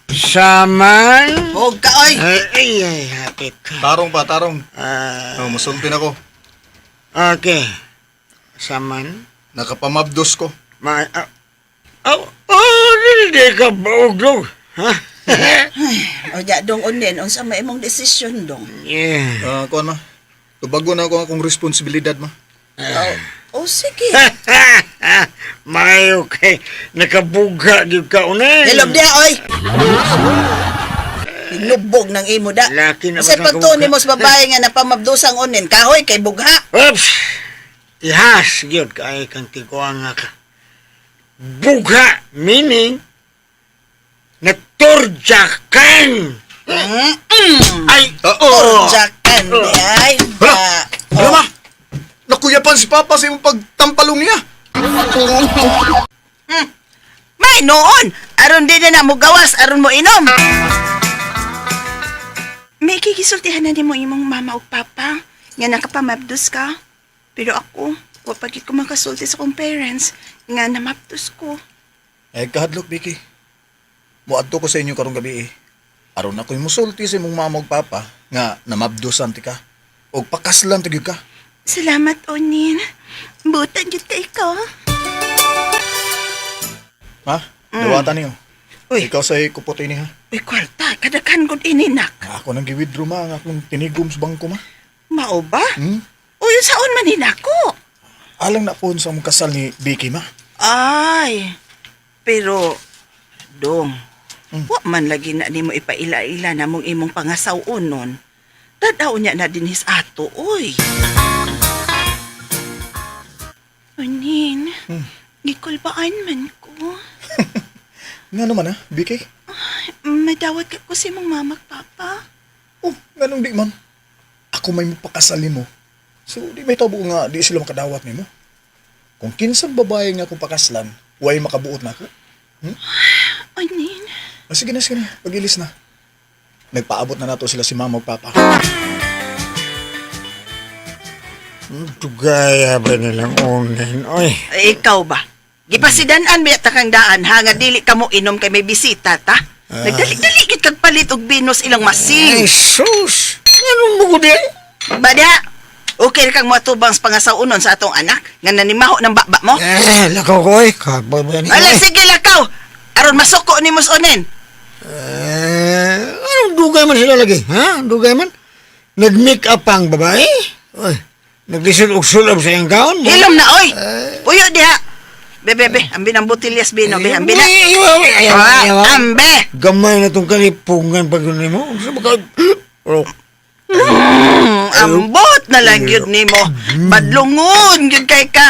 Speaker 5: Saman?
Speaker 6: Hug ka oy.
Speaker 5: Ay, ay, ay, hapit.
Speaker 7: Tarong pa, tarong.
Speaker 5: Ah,
Speaker 7: Oh, musultin ako.
Speaker 5: okay. Saman?
Speaker 7: Nakapamabdos ko.
Speaker 5: Ma, oh, oh, hindi ka bauglog. Ha?
Speaker 6: O ja dong unin unsa may imong desisyon dong.
Speaker 5: Yeah.
Speaker 7: Ah, kuan ma. Tubago na ako ang akong responsibilidad ma.
Speaker 6: Oh, oh sige.
Speaker 5: Mayo kay nakabuga gyud ka unay.
Speaker 6: Hilom diha oy. Hinubog ng imo da.
Speaker 5: Laki na
Speaker 6: Kasi
Speaker 5: ba sa
Speaker 6: pagtuon
Speaker 5: kabuga?
Speaker 6: nimo sa babae nga napamabdusang unin kahoy kay bugha.
Speaker 5: Oops! Ihas gyud kay kang tiguang nga ka. Bugha meaning naturjakan. Ay, oo.
Speaker 6: Turjakan di ay. Ba.
Speaker 7: Ano ma? Nakuyapan si Papa sa imong pagtampalong niya.
Speaker 6: May noon aron di na mo gawas aron mo inom.
Speaker 3: May kikisultihan na nimo imong mama ug papa nga nakapamabdos ka. Pero ako, wa pa gyud ko makasulti sa akong parents nga namabdos ko.
Speaker 11: Eh, kahadlok, Vicky. Muadto ko sa inyo karong gabi eh. Aron ako'y musulti sa imong mama ug papa nga namabdosan ti ka. Og pakaslan ti gyud ka.
Speaker 3: Salamat, Onin. Butan gyud kay ka.
Speaker 11: Ha? Dawatan niyo.
Speaker 6: Uy.
Speaker 11: Ikaw sa kupote ni ha.
Speaker 6: Uy kwarta kadaghan gud ini nak.
Speaker 11: Ako nang gi-withdraw ma ang akong tinigom sa bangko ma.
Speaker 6: Mao ba?
Speaker 11: Hmm?
Speaker 6: Uy saon man ni nako?
Speaker 11: Alang na po sa among kasal ni Vicky ma.
Speaker 6: Ay, pero, dong, wa man lagi na nimo ipaila-ila na mong imong pangasaw-on nun. Tadaw niya na din his ato, oy.
Speaker 3: Onin, gikulbaan man ko.
Speaker 11: Nga naman ha, Vicky.
Speaker 3: Madawat ka ko sa imong mama ug papa.
Speaker 11: Oh, nganong di man. Ako may mapakasal nimo. So, di may tabo nga di sila makadawat nimo. Kung kinsang babae nga akong pakaslan, way makabuot na ako.
Speaker 3: Onin,
Speaker 11: Ah, sige na, sige na. Pag-ilis na. Nagpaabot na nato sila si mama ug papa.
Speaker 5: Tugaya ba nilang unin? Oy.
Speaker 6: Ay, ikaw ba? Gipasidanan ba kang daan, ha? Nga dili ka mo inom kay may bisita, ta? Nagdali-dali gid kag palit og binos ilang masing.
Speaker 12: Ay, sus! Anong mo di?
Speaker 6: Bada, okay ra kang moatubang sa pangasawunon sa atong anak nga nanimaho ng baba mo?
Speaker 12: Eh, lakaw ko eh. Kapag ba niya?
Speaker 6: Ala, sige lakaw. Aron masuko ni mos onin.
Speaker 12: Eh, anong dugay man sila lagi? Ha? Dugay man? Nag-make up ang babae? Uy, naglisod og sulab sa iyang gown?
Speaker 6: Hilom na oy. Puyo diha. Be be be, ambi ng botilyas bino be, ambi na.
Speaker 12: Uy, ayaw, ayaw,
Speaker 6: Ah,
Speaker 12: ayaw.
Speaker 6: ambe.
Speaker 12: Gamay na itong kalipungan pag yun mo. Sa baka... Oh,
Speaker 6: Ambot na lang gyud nimo. Badlungon gyud kay ka.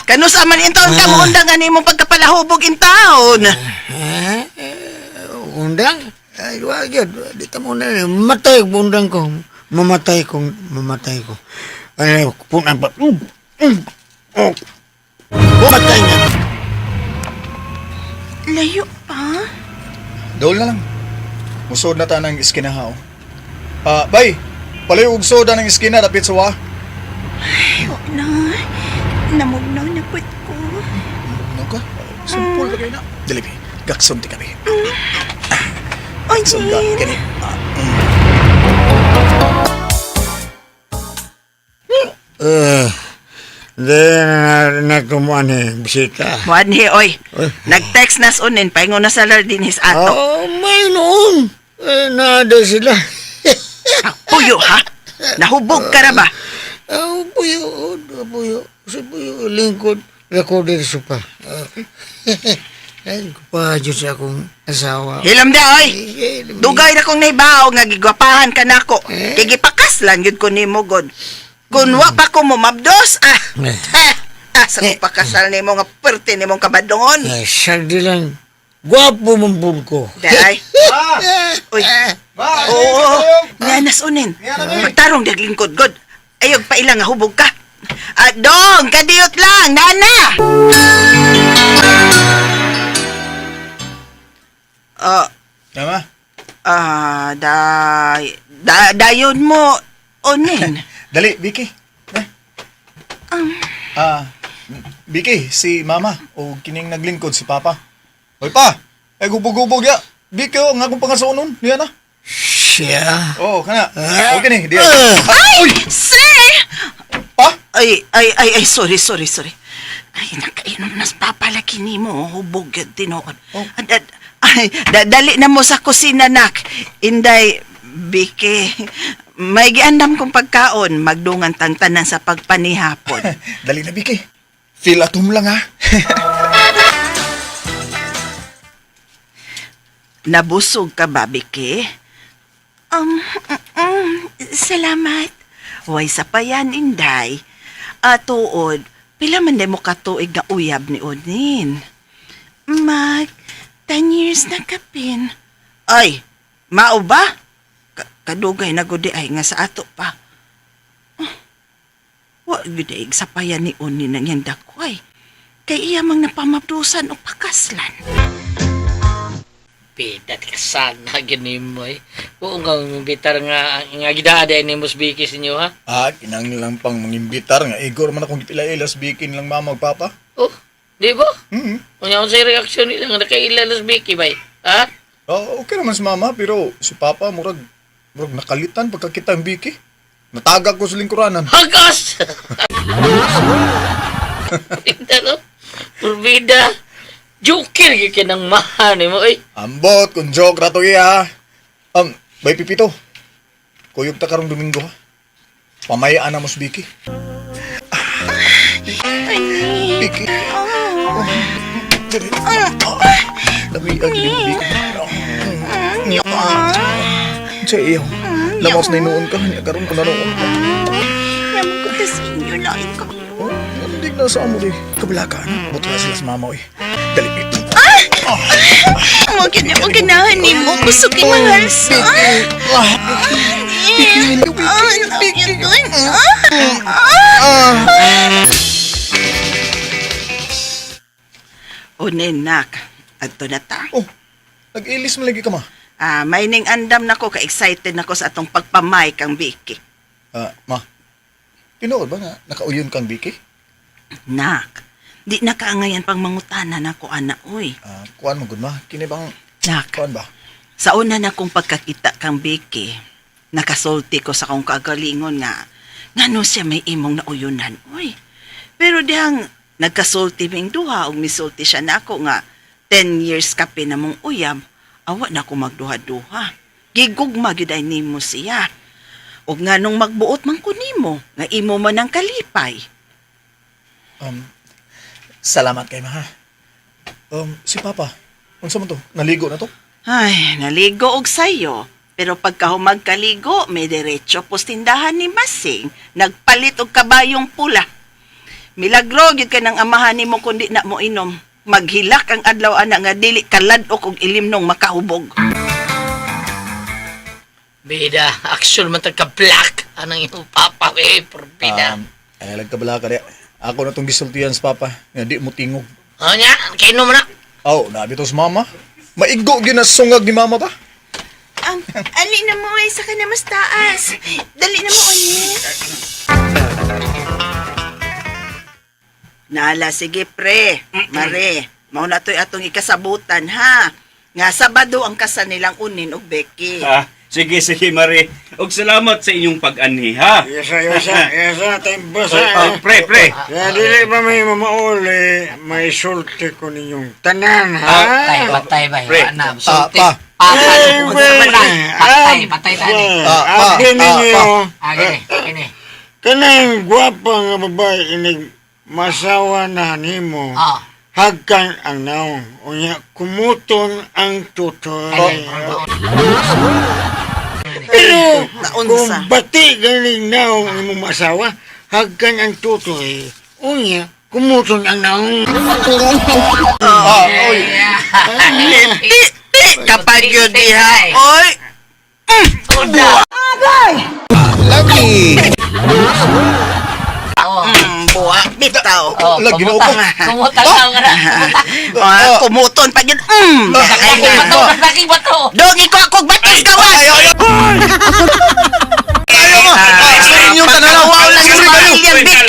Speaker 6: Kanus man intaon ka moundang ani imong pagkapalahubog intaon.
Speaker 12: Ha? Eh, undang? Ay, wag yun. Dito muna. Matay ko undang ko. Mamatay ko. Mamatay ko. Ay, punan pa. Oh. Matay na.
Speaker 3: Layo pa.
Speaker 11: Dol na lang. Musod na ta ng iskina ha. Oh. Ah, bay. Palayo og soda ng iskina dapit sa wa.
Speaker 3: Ay, wa na. Namugnaw na pud ko.
Speaker 11: Ano ka? Simple lagi na. Dili bi. Gakson ti kami.
Speaker 3: Oy,
Speaker 11: Gakson ka
Speaker 3: Jin.
Speaker 11: kini.
Speaker 12: Eh, di na nagtumuan eh, bisita.
Speaker 6: Muadhi oy. Nag-text nas unin paingon na sa dinhis ato.
Speaker 12: Oh, may noon. Eh, nada sila.
Speaker 6: Puyo ha. Nahubog ka ra ba?
Speaker 12: Oh, puyo, puyo. Si puyo, lingkod, recorder sopa. Ah. Ay, pa Diyos akong asawa.
Speaker 6: Hilom da oy.
Speaker 12: Eh,
Speaker 6: Dugay na kong nahibaw nga gigwapahan ka nako. Kay gipakas lang gyud ko nimo god. Kun wa pa ko mo mabdos ah.
Speaker 12: Eh.
Speaker 6: Ah, ah sa ko pakasal nimo nga perte nimong kabadlongon.
Speaker 12: Eh, sagdi lang. Gwapo man pud ko.
Speaker 6: Day. Uy. Oo. Nanas unin. Pagtarong daglingkod god. Ayog pa ilang nga hubog ka. Ah, dong, kadiyot lang, nana. Ah,
Speaker 11: Tama.
Speaker 6: ah, day, da, dayon mo, onin.
Speaker 11: Dali, Vicky. Eh. Ah, Vicky, si Mama o kining naglingkod si Papa. Hoy pa. Ay gubog-gubog ya. Vicky, oh, nga akong pangasunon. Niya na.
Speaker 12: Siya.
Speaker 11: Oh, kana. Okay ni, diya.
Speaker 6: Ay! Sir!
Speaker 11: Pa?
Speaker 6: Ay, ay, ay, ay, sorry, sorry, sorry. Ay, nakainom na sa papalaki ni mo. Hubog yun, tinuod.
Speaker 11: Oh.
Speaker 6: Ay, dali na mo sa kusina, nak. Inday, Vicky, may giandam kong pagkaon. Magdungan tang tanan sa pagpanihapon.
Speaker 11: Dali na, Vicky. Feel at home lang ha.
Speaker 6: Nabusog ka ba, Vicky?
Speaker 3: Um, Salamat.
Speaker 6: Way sa payan, Inday. Atuod, pila man day mo katuig nga uyab ni Onin.
Speaker 3: Mag 10 years na kapin.
Speaker 6: Ay, mao ba? Kadugay na gudi ay nga sa ato pa. Ah, wa gud ay sa payan ni Onin ang iyang dakway.
Speaker 3: Kay iya mang napamabdusan og pakaslan.
Speaker 9: Pidat ka sana gini mo eh. Oo nga imbitar nga nga gidaada ni mos bikis ninyo ha.
Speaker 11: Ah, kinang lang pang mangimbitar nga igor man akong gipila-ilas Vicky nilang mama ug papa.
Speaker 9: Oh, di ba?
Speaker 11: Mhm.
Speaker 9: Unya unsay reaksyon nila nga nakaila las biki bay. Ha?
Speaker 11: Oh, okay naman si mama pero si papa murag murag nakalitan pagkakita ang Vicky. Natagak ko sa lingkuranan.
Speaker 9: Hagas! Bida no? Purbida. Joker gyud kay nang maha nimo oy.
Speaker 11: Ambot kung joke ra to iya. Bay Pipito. Kuyog ta karong Domingo ha. Pamayaan na mo si Vicky. Vicky.
Speaker 3: Oh.
Speaker 11: Dali. Lami ang gini mo, Vicky. Sa iyo. Lamas na inuon ka. Niya karon ko na noon.
Speaker 3: Yaman ko tas inyo lain ka.
Speaker 11: Oh, hindi na sa amo di. Kabila ka na. Buto na sila sa mama oy. Dali, Vicky.
Speaker 3: Mo gina mo ganahan nimo kusog kay mahal sa.
Speaker 6: Onin, nak. Adto na ta.
Speaker 11: Oh, nag-ilis man lagi ka ma.
Speaker 6: Ah, may ning andam nako ka-excited nako sa atong pagpamay kang Vicky.
Speaker 11: Ah, ma. Tinuod ba nga nakauyon kang Vicky?
Speaker 6: Nak, di na kaangayan pang mangutana nako ana oy.
Speaker 11: Ah, kuan mo gud ma. Kini bang
Speaker 6: Nak,
Speaker 11: kuan ba?
Speaker 6: Sa una na kong pagkakita kang Becky, nakasulti ko sa akong kagalingon nga, ngano siya may imong nauyunan, uy. Pero dihang nagkasulti ming duha ug misulti siya nako nga 10 years kape na mong uyab, awa na ko magduha-duha. Gigugma gyud ay nimo siya. Ug nganong magbuot man ko nimo, nga imo man ang kalipay.
Speaker 11: Salamat kay ma. Si Papa, unsa man to? Naligo na to?
Speaker 6: Ay, naligo og sayo. Pero pagkahumag kaligo, may derecho pos tindahan ni Masing. Nagpalit og kabayong pula. Milagro gyud kay nang amahan nimo kundi na mo inom. Maghilak ang adlaw ana nga dili kalad-ok og ilimnong makahubog.
Speaker 9: Bida, action man ka black. Anang imong papa, eh, porbida.
Speaker 11: Ay nagkabala ka di. Ako na tong gisultihan sa Papa nga di mo tingog.
Speaker 9: Ano niya? Kainom na.
Speaker 11: Aw, nabi to sa Mama. Maigo gyud na sungag ni Mama ba?
Speaker 3: Ali na mo ay saka na mas taas. Dali na mo ani.
Speaker 6: Nala, sige pre. Mare, mao na to'y atong ikasabutan ha. Nga Sabado ang kasal nilang Unin og Becky.
Speaker 4: Ah, sige, sige, Mare. Og salamat sa inyong pag-anhi, ha?
Speaker 12: Yesa, yesa, yesa, tempo sa.
Speaker 4: Oh, pre, pre.
Speaker 12: Kaya dili ba may mamauli, may sulti ko ninyong tanan, ha?
Speaker 9: Patay, patay ba?
Speaker 4: Pre.
Speaker 9: Ana, sulti.
Speaker 11: Pa.
Speaker 9: Papa,
Speaker 12: Ay,
Speaker 9: patay, patay tani.
Speaker 11: Ah, pa,
Speaker 12: Abi ninyo,
Speaker 9: Ah, gini, gini.
Speaker 12: kanang gwapa nga babae inig masawa na nimo.
Speaker 9: Ah.
Speaker 12: Hagkan ang naong, unya kumuton ang tutoy.
Speaker 9: Ay,
Speaker 12: Pero
Speaker 6: Naunsa.
Speaker 12: kung bati ganing naong imong masawa, hagkan ang tutoy, unya kumuton ang naong.
Speaker 11: Ah, oy.
Speaker 6: Ti, ti, kapag yun diha, oy.
Speaker 7: Lagi.
Speaker 6: Buwa, bitaw.
Speaker 9: Oh,
Speaker 11: Lagi na ako.
Speaker 9: Kumuta ka nga na.
Speaker 6: Ah, kumuton pa yun.
Speaker 9: Ay, bato, laging bato.
Speaker 6: Dong, ikaw ako batis gawas!
Speaker 11: Ay, ay, Ayaw mo. Ah, sa inyong tanan.
Speaker 6: Pagkawaw lang
Speaker 11: Sorry
Speaker 6: sa
Speaker 11: kayo.
Speaker 6: pamilyang Becky!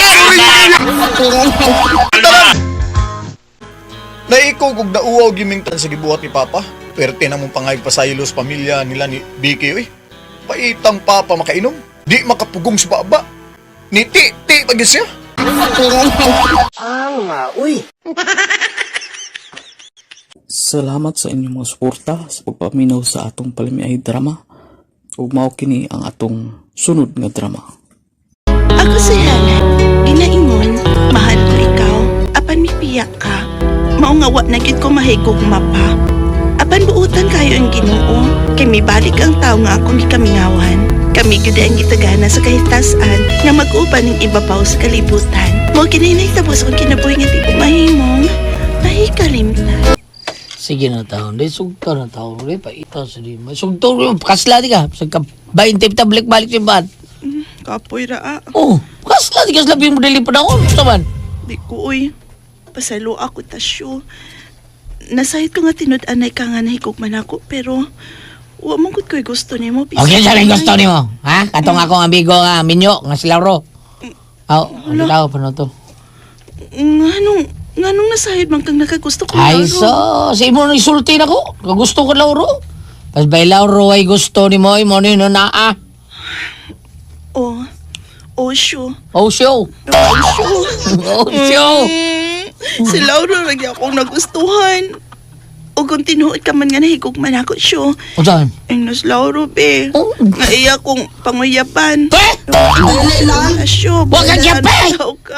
Speaker 11: Tanan. Naikog og nauwaw giming tan sa gibuhat ni Papa. Pwerte na mong pangayog pasaylo sa pamilya nila ni Vicky oy. Paitang Papa makainom. Di makapugong sa baba. Ni ti ti pag siya.
Speaker 13: Salamat sa inyong mga suporta sa pagpaminaw sa atong palamiay drama ug mao kini ang atong sunod nga drama.
Speaker 3: Ako si Helen. Ginaingon, mahal ko ikaw. Apan mipiyak ka. Mao nga wa na gid ko mahigugma pa. Apan buutan kayo ang Ginoo. Kay mibalik ang tao nga akong gikamingawan. Kami gud ang gitagana sa kahitasan nga mag-uban ng ibabaw sa kalibutan. Mao kini nahitabo sa akong kinabuhi nga di ko mahimong mahikalimtan.
Speaker 9: Sige na taon, di sugto na taon, di pa ito sa di. Sugto rin, kasla di ka. Sa ka 20 tablik balik si ban.
Speaker 3: Kapoy ra ah.
Speaker 9: Oh, kasla di kasla mo dili pa na gusto man.
Speaker 3: Di ko uy. Pasaylo ako tasyo. Nasayod ko nga tinud-anay ka nga nahigugman ako pero wa man gud ko'y gusto nimo. bisan
Speaker 9: Okay, sa rin gusto
Speaker 3: gamay.
Speaker 9: nimo. Ha? Katong akong amigo nga minyo nga si Lauro. Aw, ano tao pa na to?
Speaker 3: Nganong nasayod man kang nakagusto ko
Speaker 9: Ay,
Speaker 3: Lauro?
Speaker 9: so, sa imo nang isulti na ko. Gusto ko Lauro. Pas bay Lauro ay gusto ni mo, mo ni no naa.
Speaker 3: Oh. Oh, sure.
Speaker 9: Oh, show.
Speaker 3: Oh, sure.
Speaker 9: Oh, show.
Speaker 3: Si Lauro lagi akong nagustuhan. O kung tinuod ka man nga nahigugman ako, sure.
Speaker 9: Unsa?
Speaker 3: Ay, nas Lauro, be.
Speaker 9: Oh.
Speaker 3: Nga iya kong panguyaban.
Speaker 9: Pe!
Speaker 3: Asyo,
Speaker 9: Wag kang yape!
Speaker 3: ka.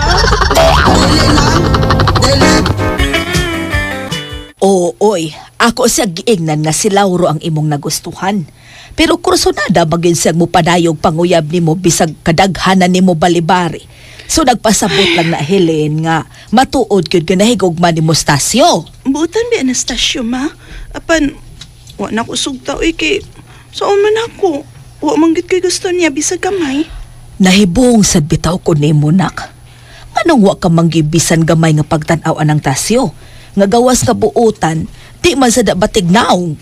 Speaker 8: Oo, oy. Ako sa giingnan nga si Lauro ang imong nagustuhan. Pero kursonada bagin siyang mupadayog panguyab nimo bisag kadaghanan nimo balibari. So nagpasabot lang na Helen nga matuod gyud nga nahigugma ni Mustasio.
Speaker 3: Butan bi Anastasio, ma. Apan, wa na ko sugta, oy, kay saan man ako. Wa man gid ko'y gusto niya, bisag gamay.
Speaker 8: Nahibong sad bitaw ko nimo nak. Anong wa ka manggibisan gamay nga pagtan-aw anang tasyo? Nga gawas nga buotan, di man sa batig naong.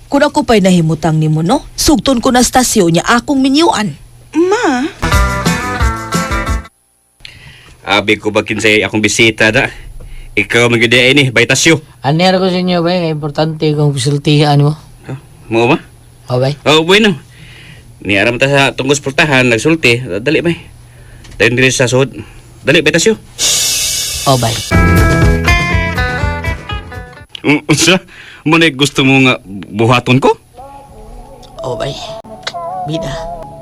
Speaker 8: Kun ako pa'y nahimutang nimo no, sugton ko na stasyo niya akong minyuan.
Speaker 3: Ma,
Speaker 4: Abi ko ba kinsay akong bisita da? Ikaw man gyud ni, baytasyo.
Speaker 9: Anero ko sa inyo ba, importante kung sultihan mo.
Speaker 4: Mao ba?
Speaker 9: Oh, bay.
Speaker 4: Oh, bueno. Ni aram ta sa tunggos pultahan nagsulti. Dali bay. Dayon diri sa sud. Dali bay tasyo.
Speaker 9: Oh, bay.
Speaker 4: Unsa? Mo na gusto mo nga buhaton ko?
Speaker 9: Oh, bay. Bida.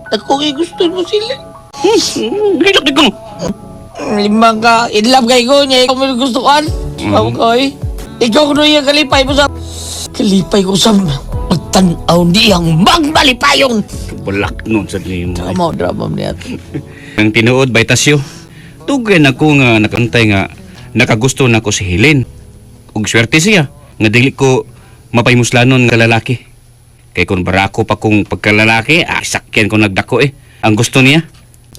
Speaker 9: Ako kay gusto mo sila.
Speaker 4: Hilak ko.
Speaker 9: Limang ka. In love kay ko niya. Ikaw mo gustuhan. Ako ko eh. Ikaw kuno yung kalipay mo sa... Kalipay ko sa pagtanaw niyang magmalipayong.
Speaker 4: Balak nun sa nimo.
Speaker 9: Drama, drama niya.
Speaker 4: Ang tinuod bay tasyo. Dugay na ko nga nakantay nga nakagusto na ko si Helen. Ug swerte siya nga dili ko mapaymuslanon nga lalaki. Kay kung barako pa kong pagkalalaki, ah, sakyan ko nagdako eh. Ang gusto niya,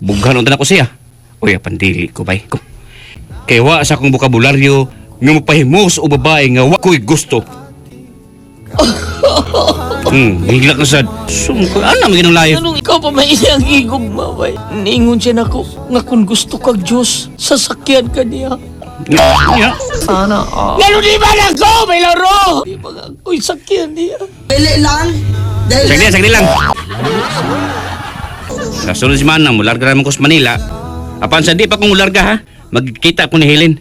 Speaker 4: bughan unta na ko siya. Uy, pandili ko bay. Ko. Kay wa sa akong bokabularyo nga mapahimos o babae nga wa ko'y gusto. Higla ka sad. Sumko, ano naman ginang life?
Speaker 9: Anong ikaw pa may iyang igugma, bay? Niingon siya nako nga kung gusto kag Diyos, sasakyan ka niya.
Speaker 4: Yeah.
Speaker 9: Sana, ah. Lalo di ba na ako, may laro? Di ba nga ako'y sakyan niya?
Speaker 3: Dili lang.
Speaker 4: Saglit, saglit lang. Sa sunod semana, mularga naman ko sa Manila. Apan sa di pa kong mularga ha, magkita ko ni Helen.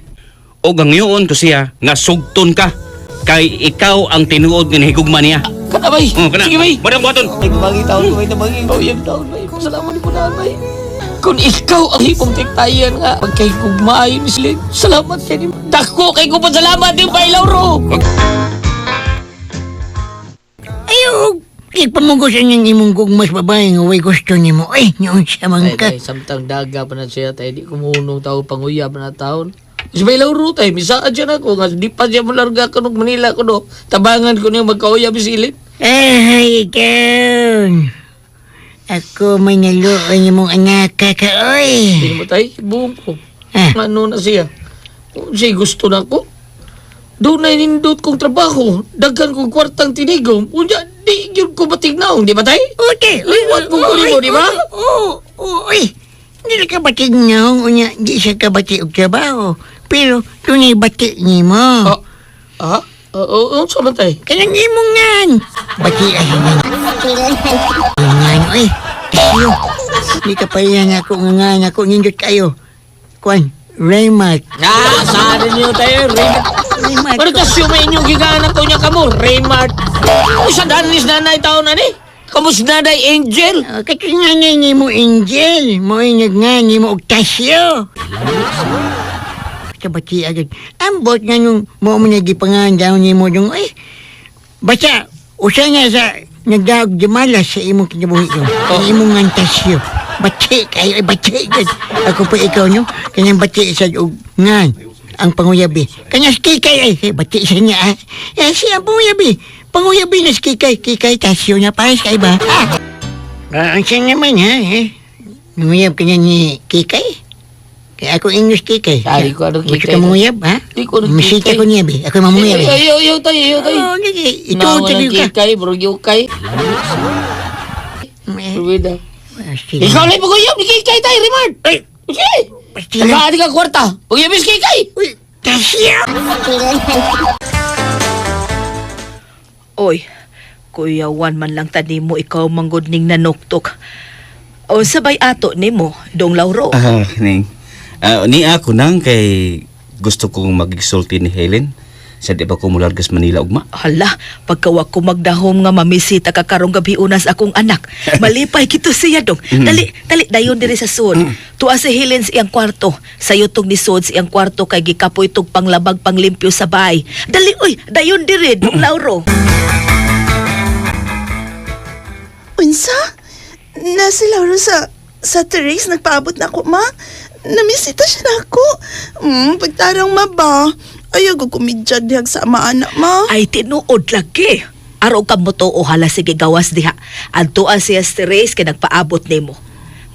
Speaker 4: O gangyoon ko siya nga sugton ka. Kay ikaw ang tinuod nga nahigugma niya.
Speaker 9: Kana, bay.
Speaker 4: Oh, kana.
Speaker 9: Sige, bay.
Speaker 4: Madam buhaton.
Speaker 9: Ay, tabagi taon ko, bay. Tabagi. Oh, yung taon, bay. Pasalamat po na, bay. Kung ikaw ang hipong tiktayan nga, pagkahigugma ayon ni Slim, salamat kay ni. Dako kay ko pasalamat din, bay, Lauro.
Speaker 12: Ayaw, ipamugos ang imong gugmas babae nga way gusto nimo. Ay, noon siya man
Speaker 9: Ay,
Speaker 12: ka.
Speaker 9: tay, samtang daga pa na siya, tay, di kumuhunong tao, panguya pa na taon. Si Bay Lauro, tay, misaan siya na ako, nga di pa siya malarga ko nung Manila ko, no. Tabangan ko niya magkauya, bisilin.
Speaker 12: Ay, ikaw. Ako may naluon imong anak ka, oy.
Speaker 9: Hindi mo, tay, buong ko.
Speaker 12: Ah.
Speaker 9: Ano na siya? Kung siya gusto na ko. Doon na inindot kong trabaho. Daghan kong kwartang tinigom. Unya, di yun ko batignaong, di ba, tay?
Speaker 12: Okay.
Speaker 9: Liwat mo ko nimo, di ba?
Speaker 12: Oo, oo, oy. Hindi ka batig ngayon, unya, di siya ka bati og trabaho. Pero, tunay bati nimo.
Speaker 9: Ah, ah, oo, oo, saan ba, tay?
Speaker 12: Kanang imong ngan. Bati ay ngan. Ngan, oy. Iyo. Di ka pa yan ako nga ngan ako. Nindot kayo. Kuan, Raymart.
Speaker 9: Ah, saan niyo tayo, Raymart?
Speaker 12: Raymart.
Speaker 9: Pero kasi may inyong giganan ko niya kamo, Raymart. Usa danis nanay taon na ni. Kamus nanay Angel.
Speaker 12: Oh, kasi nga nga ni mo Angel. Mo nga ni mo og tasyo. Sa bati agad. Ambot nga nung mo mo nagipangan daw ni mo dong. Ay, basta, usa nga sa nagdaog jumala sa imong kinabuhi ko. Sa imong nga tasyo. Bati kayo, ay bati gud. Ako pa ikaw no, kanyang bati sa og ngan ang panguyabi. Kanya si Kikay ay, eh, bati sa niya ah. Eh, siya ang panguyabi. Panguyabi na si Kikay. Kikay, tasyo niya para sa iba. Ah! Ah, ang siya naman ha, eh. Nanguyab ka niya ni Kikay. Kaya ako English Kikay.
Speaker 9: Ay, ko ano
Speaker 12: Gusto
Speaker 9: Kikay.
Speaker 12: ka manguyab, ha?
Speaker 9: Di ko ano
Speaker 12: Misita
Speaker 9: Kikay.
Speaker 12: ko niya, be. Ako mamuyab.
Speaker 9: Ay, ayaw, ayaw tayo, ayaw tayo.
Speaker 12: Oo, sige. Ito,
Speaker 9: Nawa
Speaker 12: tayo
Speaker 9: ng
Speaker 12: ka.
Speaker 9: Kikay, bro, yukay.
Speaker 12: Eh,
Speaker 9: Ruida.
Speaker 12: sige.
Speaker 9: Ikaw lang pag-uyab ni Kikay tayo, Raymart.
Speaker 12: Ay,
Speaker 9: Sige.
Speaker 12: pasti lang.
Speaker 9: Tagaan ka kwarta. Pag-uyab ni Kikay.
Speaker 12: Uy, tasyo!
Speaker 8: Oy, Kuya Juan man lang tani mo ikaw manggod ning nanuktok. O sabay ato nimo, dong Lauro.
Speaker 4: Ah, ning. Ah, ni ako nang kay gusto kong magigsulti ni Helen sa di ba ko mulargas Manila ugma.
Speaker 8: Hala, pagkawa ko magdahom nga mamisita ka karong gabi unas akong anak. Malipay kito siya dong. Dali, dali dayon diri sa sud. Tuwa si Helen sa iyang kwarto. Sayo tong ni sud sa iyang kwarto kay gikapoy tog panglabag panglimpyo sa bahay. Dali oy, dayon diri dong Lauro.
Speaker 3: Unsa? Na si Lauro sa Therese, nagpaabot na ako, ma. Namisita siya na ako. Pagtarang ma ba? Ayaw ko kumidya dihag sa ama anak, ma.
Speaker 8: Ay tinuod lagi. Araw ka mo to o hala sige gawas diha. Adtoa siya si Therese kay nagpaabot nimo.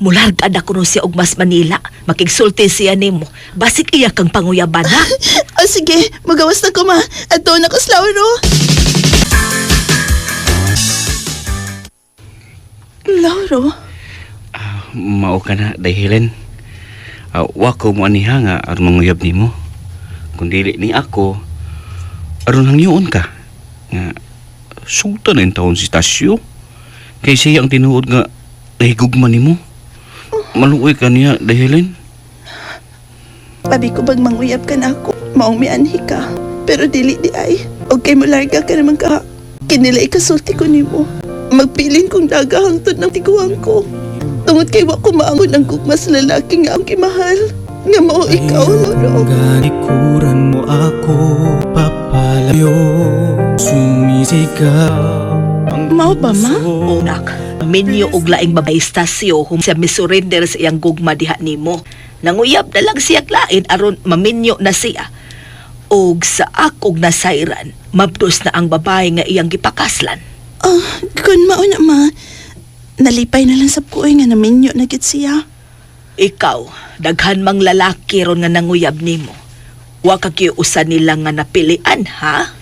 Speaker 8: Mularga na kuno siya og mas Manila. Makigsulti siya nimo. Basig iya kang panguyaban ha.
Speaker 3: Ah, sige, magawas na ko, ma. Ato na ko sa Lauro. Lauro?
Speaker 4: Mao ka na, day Helen. Ah, wa ko mo aniha nga aron manguyab nimo. Kung dili ni ako, aron hangyoon ka nga Sugta na yung taon si Tasyo. Kay siya ang tinuod nga nahigugma nimo. Maluoy ka niya, Dahilen.
Speaker 3: Pabi ko bag manguyab ka na ako, maong mianhi ka. Pero dili di ay. Okay mo larga ka naman ka. Kinila ikasulti ko nimo. Magpilin kong daga hangtod ng tiguang ko. Tungod kay wa ko maangon ang gugma sa lalaki nga ang kimahal. Nga mao ikaw, Lolo.
Speaker 10: Galikuran mo ako papalayo. Sumisigaw ang
Speaker 3: Mao ba, ma?
Speaker 6: Unak, minyo og laing babae Stasyo hum siya misurrender sa iyang gugma diha nimo. Nanguyab na lang siya lain aron maminyo na siya. Og sa akog nasayran, mabdos na ang babae nga iyang gipakaslan.
Speaker 3: Oh, kun mao na ma. Nalipay na lang sab ko oy nga naminyo na gid siya.
Speaker 6: Ikaw, daghan mang lalaki ron nga nanguyab nimo. Wa ka usa nila nga napilian, ha?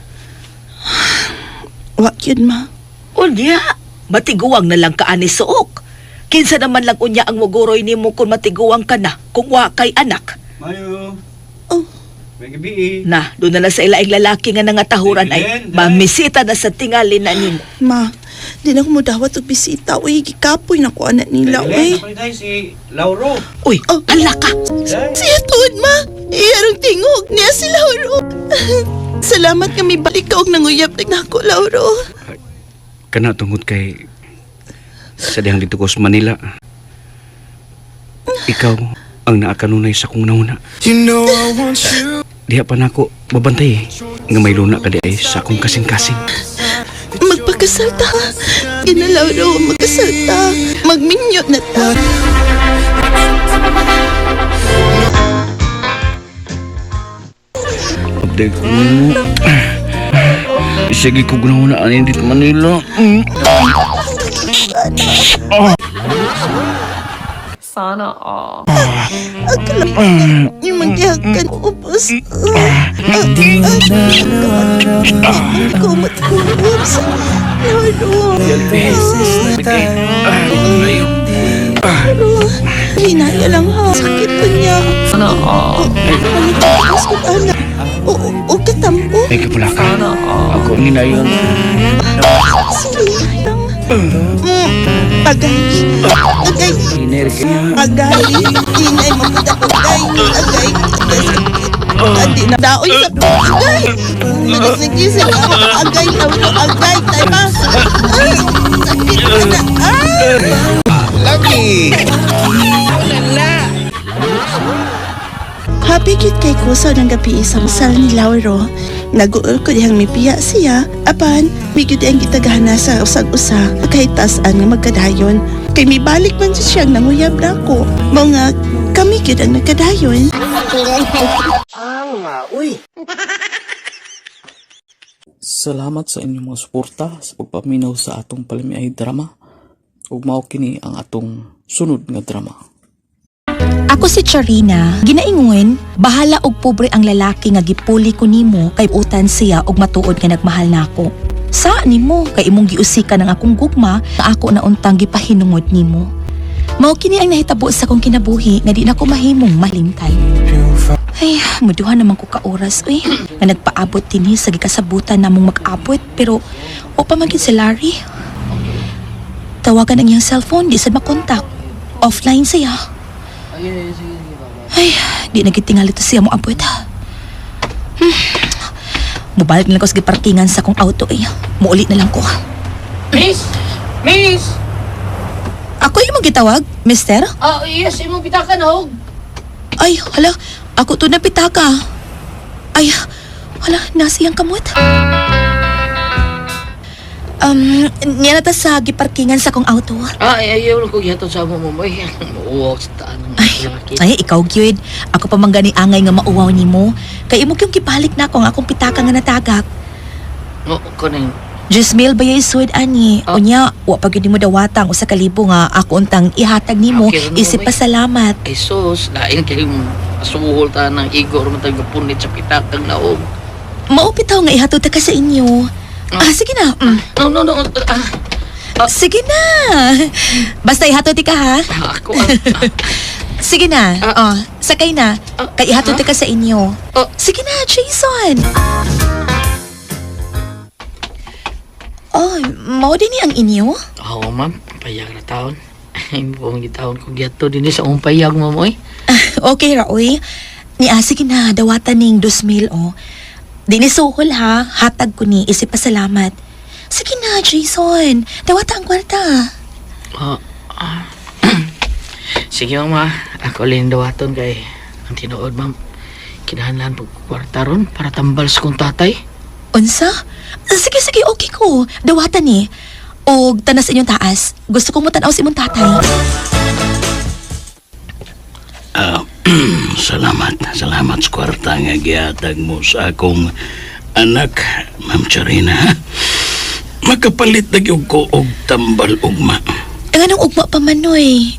Speaker 3: Wa gyud ma.
Speaker 6: Unya, matiguang na lang ka ani suok. Kinsa naman lang unya ang muguroy nimo kung matiguang ka na, kung wa kay anak.
Speaker 4: Mayo.
Speaker 3: Oh.
Speaker 4: May gabi eh.
Speaker 6: Na, doon na lang sa ilaing lalaki nga nangatahuran ay mamisita na sa tingali na nimo.
Speaker 3: Ma, di na ko modawat og bisita. Uy, gikapoy na ko anak nila, uy.
Speaker 4: Tayo si Lauro.
Speaker 6: Uy,
Speaker 3: Oh.
Speaker 6: ala ka!
Speaker 3: Siya tuod, ma. Iyarong tingog niya si Lauro. Salamat nga mibalik ka og nanguyab na nako, Lauro.
Speaker 4: Kana tungod kay sa dihang dito ko sa Manila. Ikaw ang naakanunay sa kong nauna.
Speaker 10: You know I want you.
Speaker 4: Diha pa nako babantay eh, nga may luna ka di ay sa akong kasing-kasing.
Speaker 3: Magpakasal ta. Gina, Lauro, magkasal ta. Magminyo na ta.
Speaker 4: Abday ko mo. Sige ko ganaw na ani dito Manila.
Speaker 14: Sana all.
Speaker 3: Akala yung manggihakan ubos. Kumot ubos. Lauro. Lauro. Hinaya lang ha. Sakit to niya.
Speaker 14: Sana all.
Speaker 3: Palitas ko anak. O katampo.
Speaker 4: Ay kapula ka.
Speaker 14: Sana all.
Speaker 4: Ako ang hinayon.
Speaker 3: Sige lang. Agay. Agay.
Speaker 4: Energy.
Speaker 3: Agay. Inay mapunta ko. Agay. Agay. Agay. Adi na daoy sa agay. Nagsigising ako. Agay. Lauro. Agay. Tayo pa. Ay, sakit ka na. Ah!
Speaker 7: Lagi!
Speaker 3: Happy cute kay kusaw ng gabi sa masal ni Lauro. Naguol ko dihang mipiya siya, apan migud ang gitagana sa usag-usa kahit taas-an nga magkadayon. Kay mibalik man siya siyang nanguyab na ako. Mao nga kami gyud ang nagkadayon.
Speaker 13: Salamat sa inyong mga suporta sa pagpaminaw sa atong palamiay drama. Ug mao kini ang atong sunod nga drama.
Speaker 8: Ako si Charina, ginaingon, bahala og pobre ang lalaki nga gipuli ko nimo kay utan siya og matuod nga nagmahal nako. Sa nimo kay imong giusikan ang akong gugma nga ako na untang gipahinungod nimo. Mao kini ang nahitabo sa akong kinabuhi nga di na ko mahimong malimtan. Ay, muduha naman ko ka oras uy. Nga nagpaabot dinhi sa gikasabutan namong mag-abot pero o pa man gyud si Larry. Tawagan ang iyang cellphone, di sad makontak. Offline siya. Ay, di na gitingali to siya mo abot. Mubalik na lang ko sa giparkingan sa akong auto eh. Muuli na lang ko.
Speaker 9: Miss! Miss!
Speaker 8: Ako yung gitawag, mister?
Speaker 9: Ah, yes, imong pitakan hog.
Speaker 8: Ay, hala, ako to na pitaka. Ay, hala, nasa iyang kamot. Niya na ta sa giparkingan sa akong auto.
Speaker 9: Ah, ay, ayaw lang ko gihatod sa amo mo. Ay, mauwaw sa taan ng lalaki.
Speaker 8: Ay, ikaw gyud. Ako pa man gani angay nga mauwaw nimo. Kay imo kyung gibalik na ako ang akong pitaka nga natagak.
Speaker 9: Oo, kuning.
Speaker 8: Just mail ba yung sud ani?
Speaker 9: Ah.
Speaker 8: Unya, wa pa gyud nimo dawatang usa ka libo nga ako untang ihatag nimo
Speaker 9: Okay, ano
Speaker 8: isip
Speaker 9: ba?
Speaker 8: pasalamat.
Speaker 9: Ay, sus, lain kayong asuhol ta ng igor mo tayo punit sa pitakang naog.
Speaker 8: Mao bitaw nga ihatod ta ka sa inyo.
Speaker 9: Ah.
Speaker 8: Ah, sige na. Mm.
Speaker 9: No, no, no. Ah,
Speaker 8: Sige na. Basta ihatod ti ka ha.
Speaker 9: ako ang...
Speaker 8: Sige na.
Speaker 9: Ah.
Speaker 8: Oh, sakay na.
Speaker 9: Ah,
Speaker 8: Kay ihatod ti ka sa inyo.
Speaker 9: Ah.
Speaker 8: Sige na, Jason. Oh, mao din ni ang inyo?
Speaker 9: Oo, ma'am. Payag na taon. Ay, mo pong gitaon ko giyato din sa akong payag, ma'am, oy.
Speaker 8: Okay ra, oy. Ni sige na, dawatan ning 2,000, oh. Di ni suhol ha, hatag ko ni, isip pasalamat. Sige na, Jason. Dawata ang kwarta.
Speaker 9: Ah, ah. Sige, ma'am, ah. Ako lang dawaton kay ang tinuod, ma'am. Kinahanglan pag kwarta ron para tambal sa kong tatay.
Speaker 8: Unsa? Sige, sige, okay ko. Dawatan ni. Og tanas inyong taas. Gusto kong mutanaw sa imong tatay.
Speaker 15: Ah, salamat, salamat sa kwarta nga gihatag mo sa akong anak, Ma'am Charina. Ha? Makapalit na gyud ko og tambal ugma.
Speaker 8: Eh, nganong ugma pa man, noy?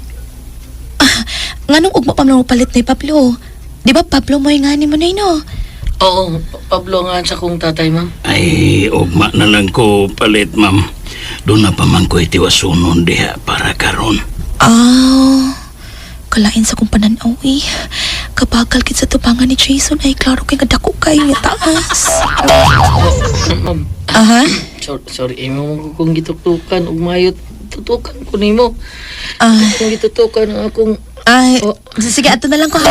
Speaker 8: Ah, nganong ugma pa man mo palit ni Pablo? Di ba Pablo mo'y nga ni mo, noy, no?
Speaker 9: Oo, Pablo nga sa kong tatay, ma'am.
Speaker 15: Ay, ugma na lang ko palit, ma'am. Doon na pa man ko itiwasunon diha para karon.
Speaker 8: Ah, kalain sa kong pananaw eh. Kabagal kit sa tubangan ni Jason ay klaro kay nga dako kay nga taas.
Speaker 9: Ma'am.
Speaker 8: Aha.
Speaker 9: Sorry, sorry, imo mo kong gituktukan ug mayot tutukan ko nimo.
Speaker 8: Ah.
Speaker 9: Kung gitutukan ang akong
Speaker 8: Ay, sige, ato na lang ko ha.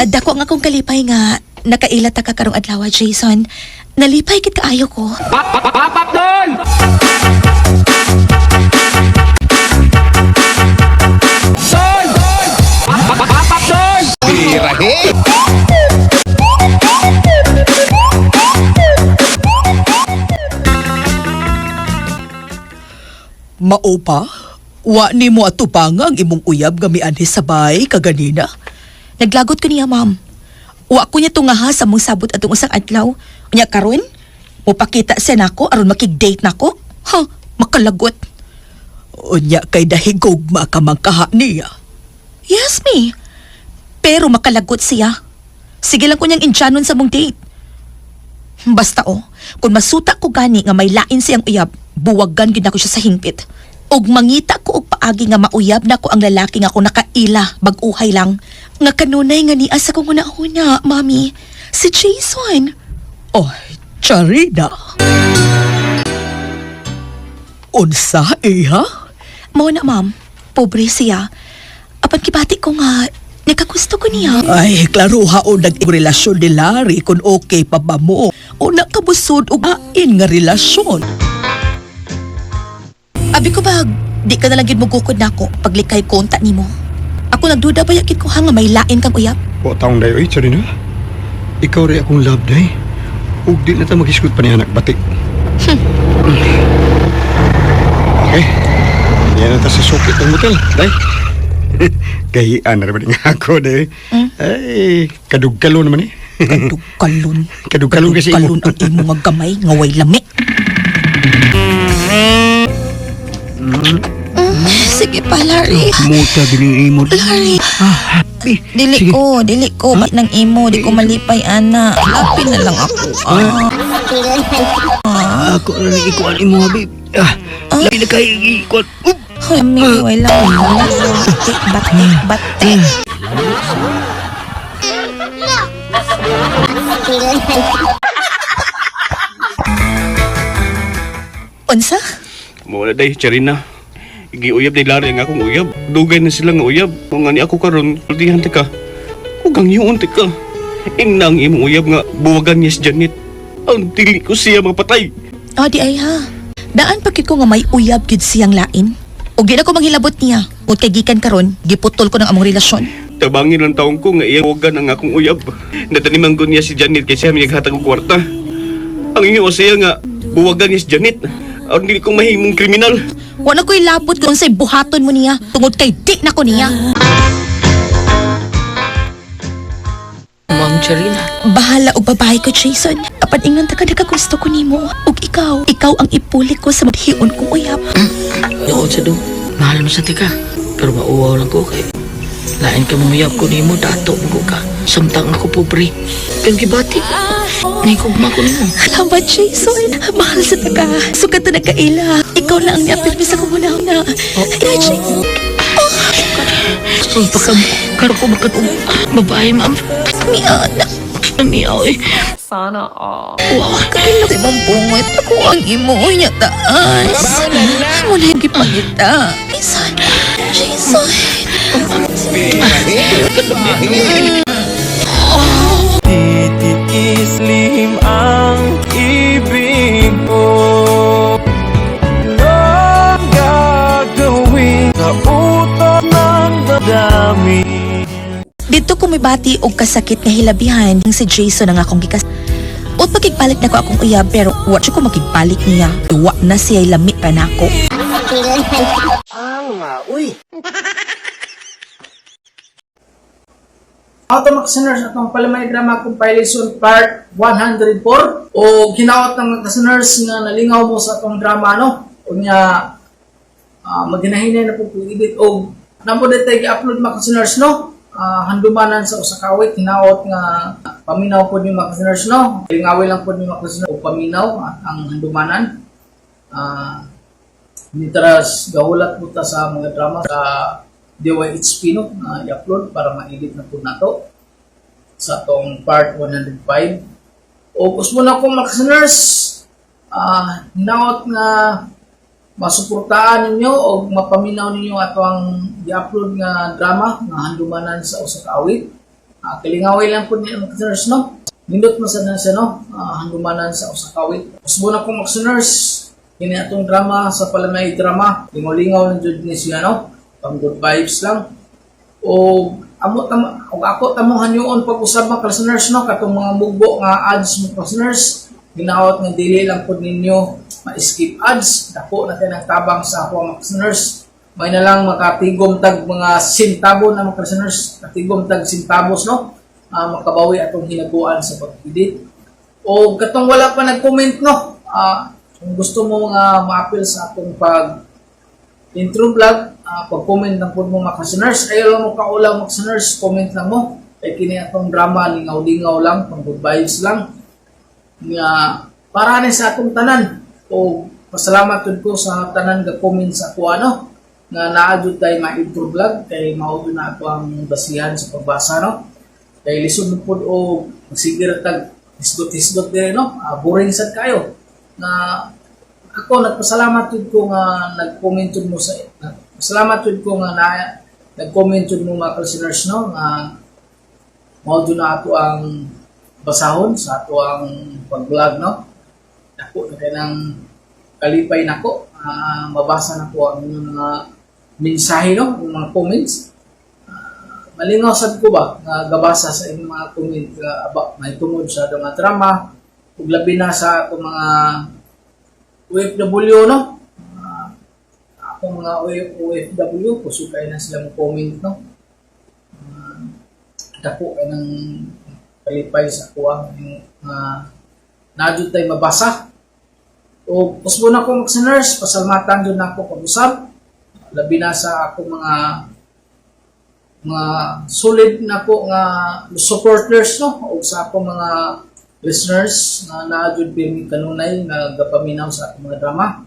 Speaker 8: Ah, dako nga akong kalipay nga nakaila ta ka karong adlaw, Jason. Nalipay kit kaayo ko.
Speaker 16: Mao pa? Wa nimo atupanga ang imong uyab nga mianhi sa bahay kaganina?
Speaker 8: Naglagot ko niya, ma'am. Wa ko niya tungaha sa mong sabot atong usang adlaw. Unya karon, mupakita siya nako aron makig-date nako. Ha, makalagot.
Speaker 16: Unya kay dahigugma ka man kaha niya.
Speaker 8: Yes, me. Pero makalagot siya. Sige lang ko niyang indyanon sa mong date. Basta oh, kung masuta ko gani nga may lain siyang uyab, buwagan gid nako siya sa hingpit. Og mangita ko og paagi nga mauyab nako ang lalaki nga ako nakaila bag-uhay lang. Nga kanunay nga niya sa kong una-una, mami. Si Jason.
Speaker 16: Oh, Charina. Unsa iha?
Speaker 8: Mao na, ma'am. Pobre siya. Apan kibati ko nga, nakagusto ko niya.
Speaker 16: Ay, klaro ha o nag-relasyon ni Larry kung okay pa ba mo. O nakabusod og ain nga relasyon.
Speaker 8: Abi ko ba, di ka na lang yun mugukod nako paglikay konta nimo. Ako nagduda ba yakit ko ha nga may lain kang uyab?
Speaker 5: Wa taong day, oy, Charina. Ikaw rin akong love, day. Ug di na ta mag-isgot pa ni anak batik. Okay. Yan na ta sa sukit ng motel, day. Gahian na rin nga ako, day. Ay, kadugkalo naman eh.
Speaker 16: Kadugkalon.
Speaker 5: Kadugkalon kasi imo.
Speaker 16: Kadugkalon ang imo nga gamay nga way lami.
Speaker 8: Sige pa, Larry.
Speaker 15: Muta gini imo.
Speaker 8: Larry. Dili ko, dili ko. Ba't nang imo, di ko malipay, ana. Lapin na lang ako. Ah.
Speaker 15: Ako na rin ikuan imo, babe. Ah, labi na kay ikuan. Up!
Speaker 8: Ay, mi, wala. Batik, batik, batik. Unsa?
Speaker 4: Mawala day, Charina. Giuyab ni Larry ang akong uyab. Dugay na sila nga uyab. Kung nga ni ako karon, kultihan ta ka. Huwag ang yun ta ka. Ingna ang imong uyab nga buwagan niya si Janet. Ang dili ko siya mapatay.
Speaker 8: Oh, di ay ha. Daan pa gyud ko nga may uyab gyud siyang lain. Ug di na ko manghilabot niya. Ug kay gikan karon, giputol ko ng among relasyon.
Speaker 4: Tabangin lang taong ko nga iyang buwagan ang akong uyab. Nataniman ko niya si Janet kay siya may naghatag og kwarta. Ang inyo siya nga buwagan niya si Janet. Ang dili ko mahimong kriminal.
Speaker 8: Wa na ko'y labot kung unsay buhaton mo niya tungod kay di na ko niya.
Speaker 9: Ma'am Charina.
Speaker 8: Bahala og babae ko, Jason. Apan ingon ta ka nakagusto ko nimo. Ug ikaw, ikaw ang ipuli ko sa madhion kong uyab.
Speaker 9: Noon sa do, mahal mo sa tika. Pero mauwaw lang ko kay lain ka mong uyab ko nimo, dato mo ko ka. Samtang ako pobre. Pero gibati ko. Nahigugma ko nimo.
Speaker 8: Salamat, Jason. Mahal sa taka. Sukat na nagkaila. Ikaw na ang niapirmi sa kumuna-una. Ay, Jason.
Speaker 9: Ang pagka, karo ko makatong babae, ma'am.
Speaker 8: Miana.
Speaker 9: Miyaw eh.
Speaker 14: Sana Sana all.
Speaker 8: Wow, kakilok sa imong bungot. Ako ang imo niya taas. Mo na yung gipangita. Jason, Jason.
Speaker 10: Titiis lihim ang ibig mo. Anong gagawin sa utak ng damdamin?
Speaker 8: Dito ko mibati og kasakit nga hilabihan si Jason ang akong gikas. Ut makigpalit na ko akong uyab pero wa jud ko makigpalit niya. Wa na siya lami pa nako.
Speaker 12: Uy.
Speaker 2: Auto Listeners, atong Palamay Drama Compilation Part 104 o ginaot ng mga listeners nga nalingaw mo sa atong drama, no? O nga maginahinay na po kung edit o namo dito i-upload, mga listeners, no? Handumanan sa usa ka awit, hinaot nga paminaw po ni mga listeners, no? Lingawi lang po ni mga listeners o paminaw at ang handumanan. Nitras gahulat po ta sa mga drama sa DYHP, no, na i-upload para ma-edit na po nato sa atong part 105. O gusto na ko, mga listeners, hinaot nga masuportaan ninyo o mapaminaw ninyo ato ang i-upload nga drama nga handumanan sa usa ka awit. Kalingaway lang po niya, mga listeners, no. Nindot man sa na siya, no, handumanan sa usa ka awit. Usbo na ko, mga listeners, kini atong drama sa Palamay Drama, lingaw-lingaw na jud ni siya, no, pang good vibes lang. O amo tam og ako tamo hanyuon pag-usab, mga listeners, no, katong mga mugbo nga ads, mga listeners, ginaot nga dili lang pud ninyo ma-skip ads. Dako na kay ng tabang sa ako, mga listeners. May na lang makatigom tag mga sentabo na, mga listeners, katigom tag centavos, no, makabawi atong hinaguan sa pag-edit. O katong wala pa nag-comment, no, kung gusto mo nga ma-appeal sa atong pag intro vlog, pag-comment lang po mo, mga listeners. Ayaw lang mo kaulaw, mga listeners, comment lang mo. Kay kini atong drama, lingaw-lingaw lang, pang good vibes lang. Nga, para ni sa atong tanan. O pasalamat jud ko sa tanan ga comment sa ako, ano, nga naa jud tay ma-intro vlog kay mao jud na ako ang basihan sa pagbasa, no. Kay lisod mo pud og magsige ra tag hisgot-hisgot dire, no. Boring sad kayo. Na ako nagpasalamat jud ko nga nag-comment jud mo sa pasalamat jud ko nga na nag-comment jud mo, mga listeners, no, nga mao jud na ato ang basahon sa ato ang pag-vlog, no. Dako na kay ng kalipay nako mabasa na ko ang inyong mga mensahe, no, ang mga comments. Malingaw sad ko ba nga gabasa sa inyong mga comment nga aba may tungod sa atong mga drama ug labi na sa atong mga OFW, no? Akong mga OFW, kusog kay na sila mo comment, no? Dako kay ng kalipay sa kuha yung naa jud tay mabasa. O usbo na ko, mga listeners, pasalamatan jud nako pag-usab labi na sa akong mga solid na po nga supporters, no, o sa akong mga listeners na naa jud pirmi kanunay nga gapaminaw sa akong mga drama.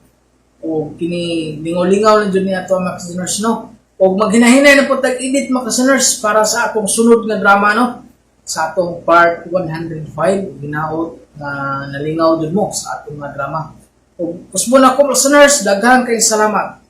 Speaker 2: O kini lingaw-lingaw lang jud ni ato, mga listeners, no. O maghinahinay na po tag edit, mga listeners, para sa akong sunod nga drama, no, sa atong part 105. Ginaot nga nalingaw jud mo sa atong mga drama. O usbo na ko, listeners, daghan kay salamat.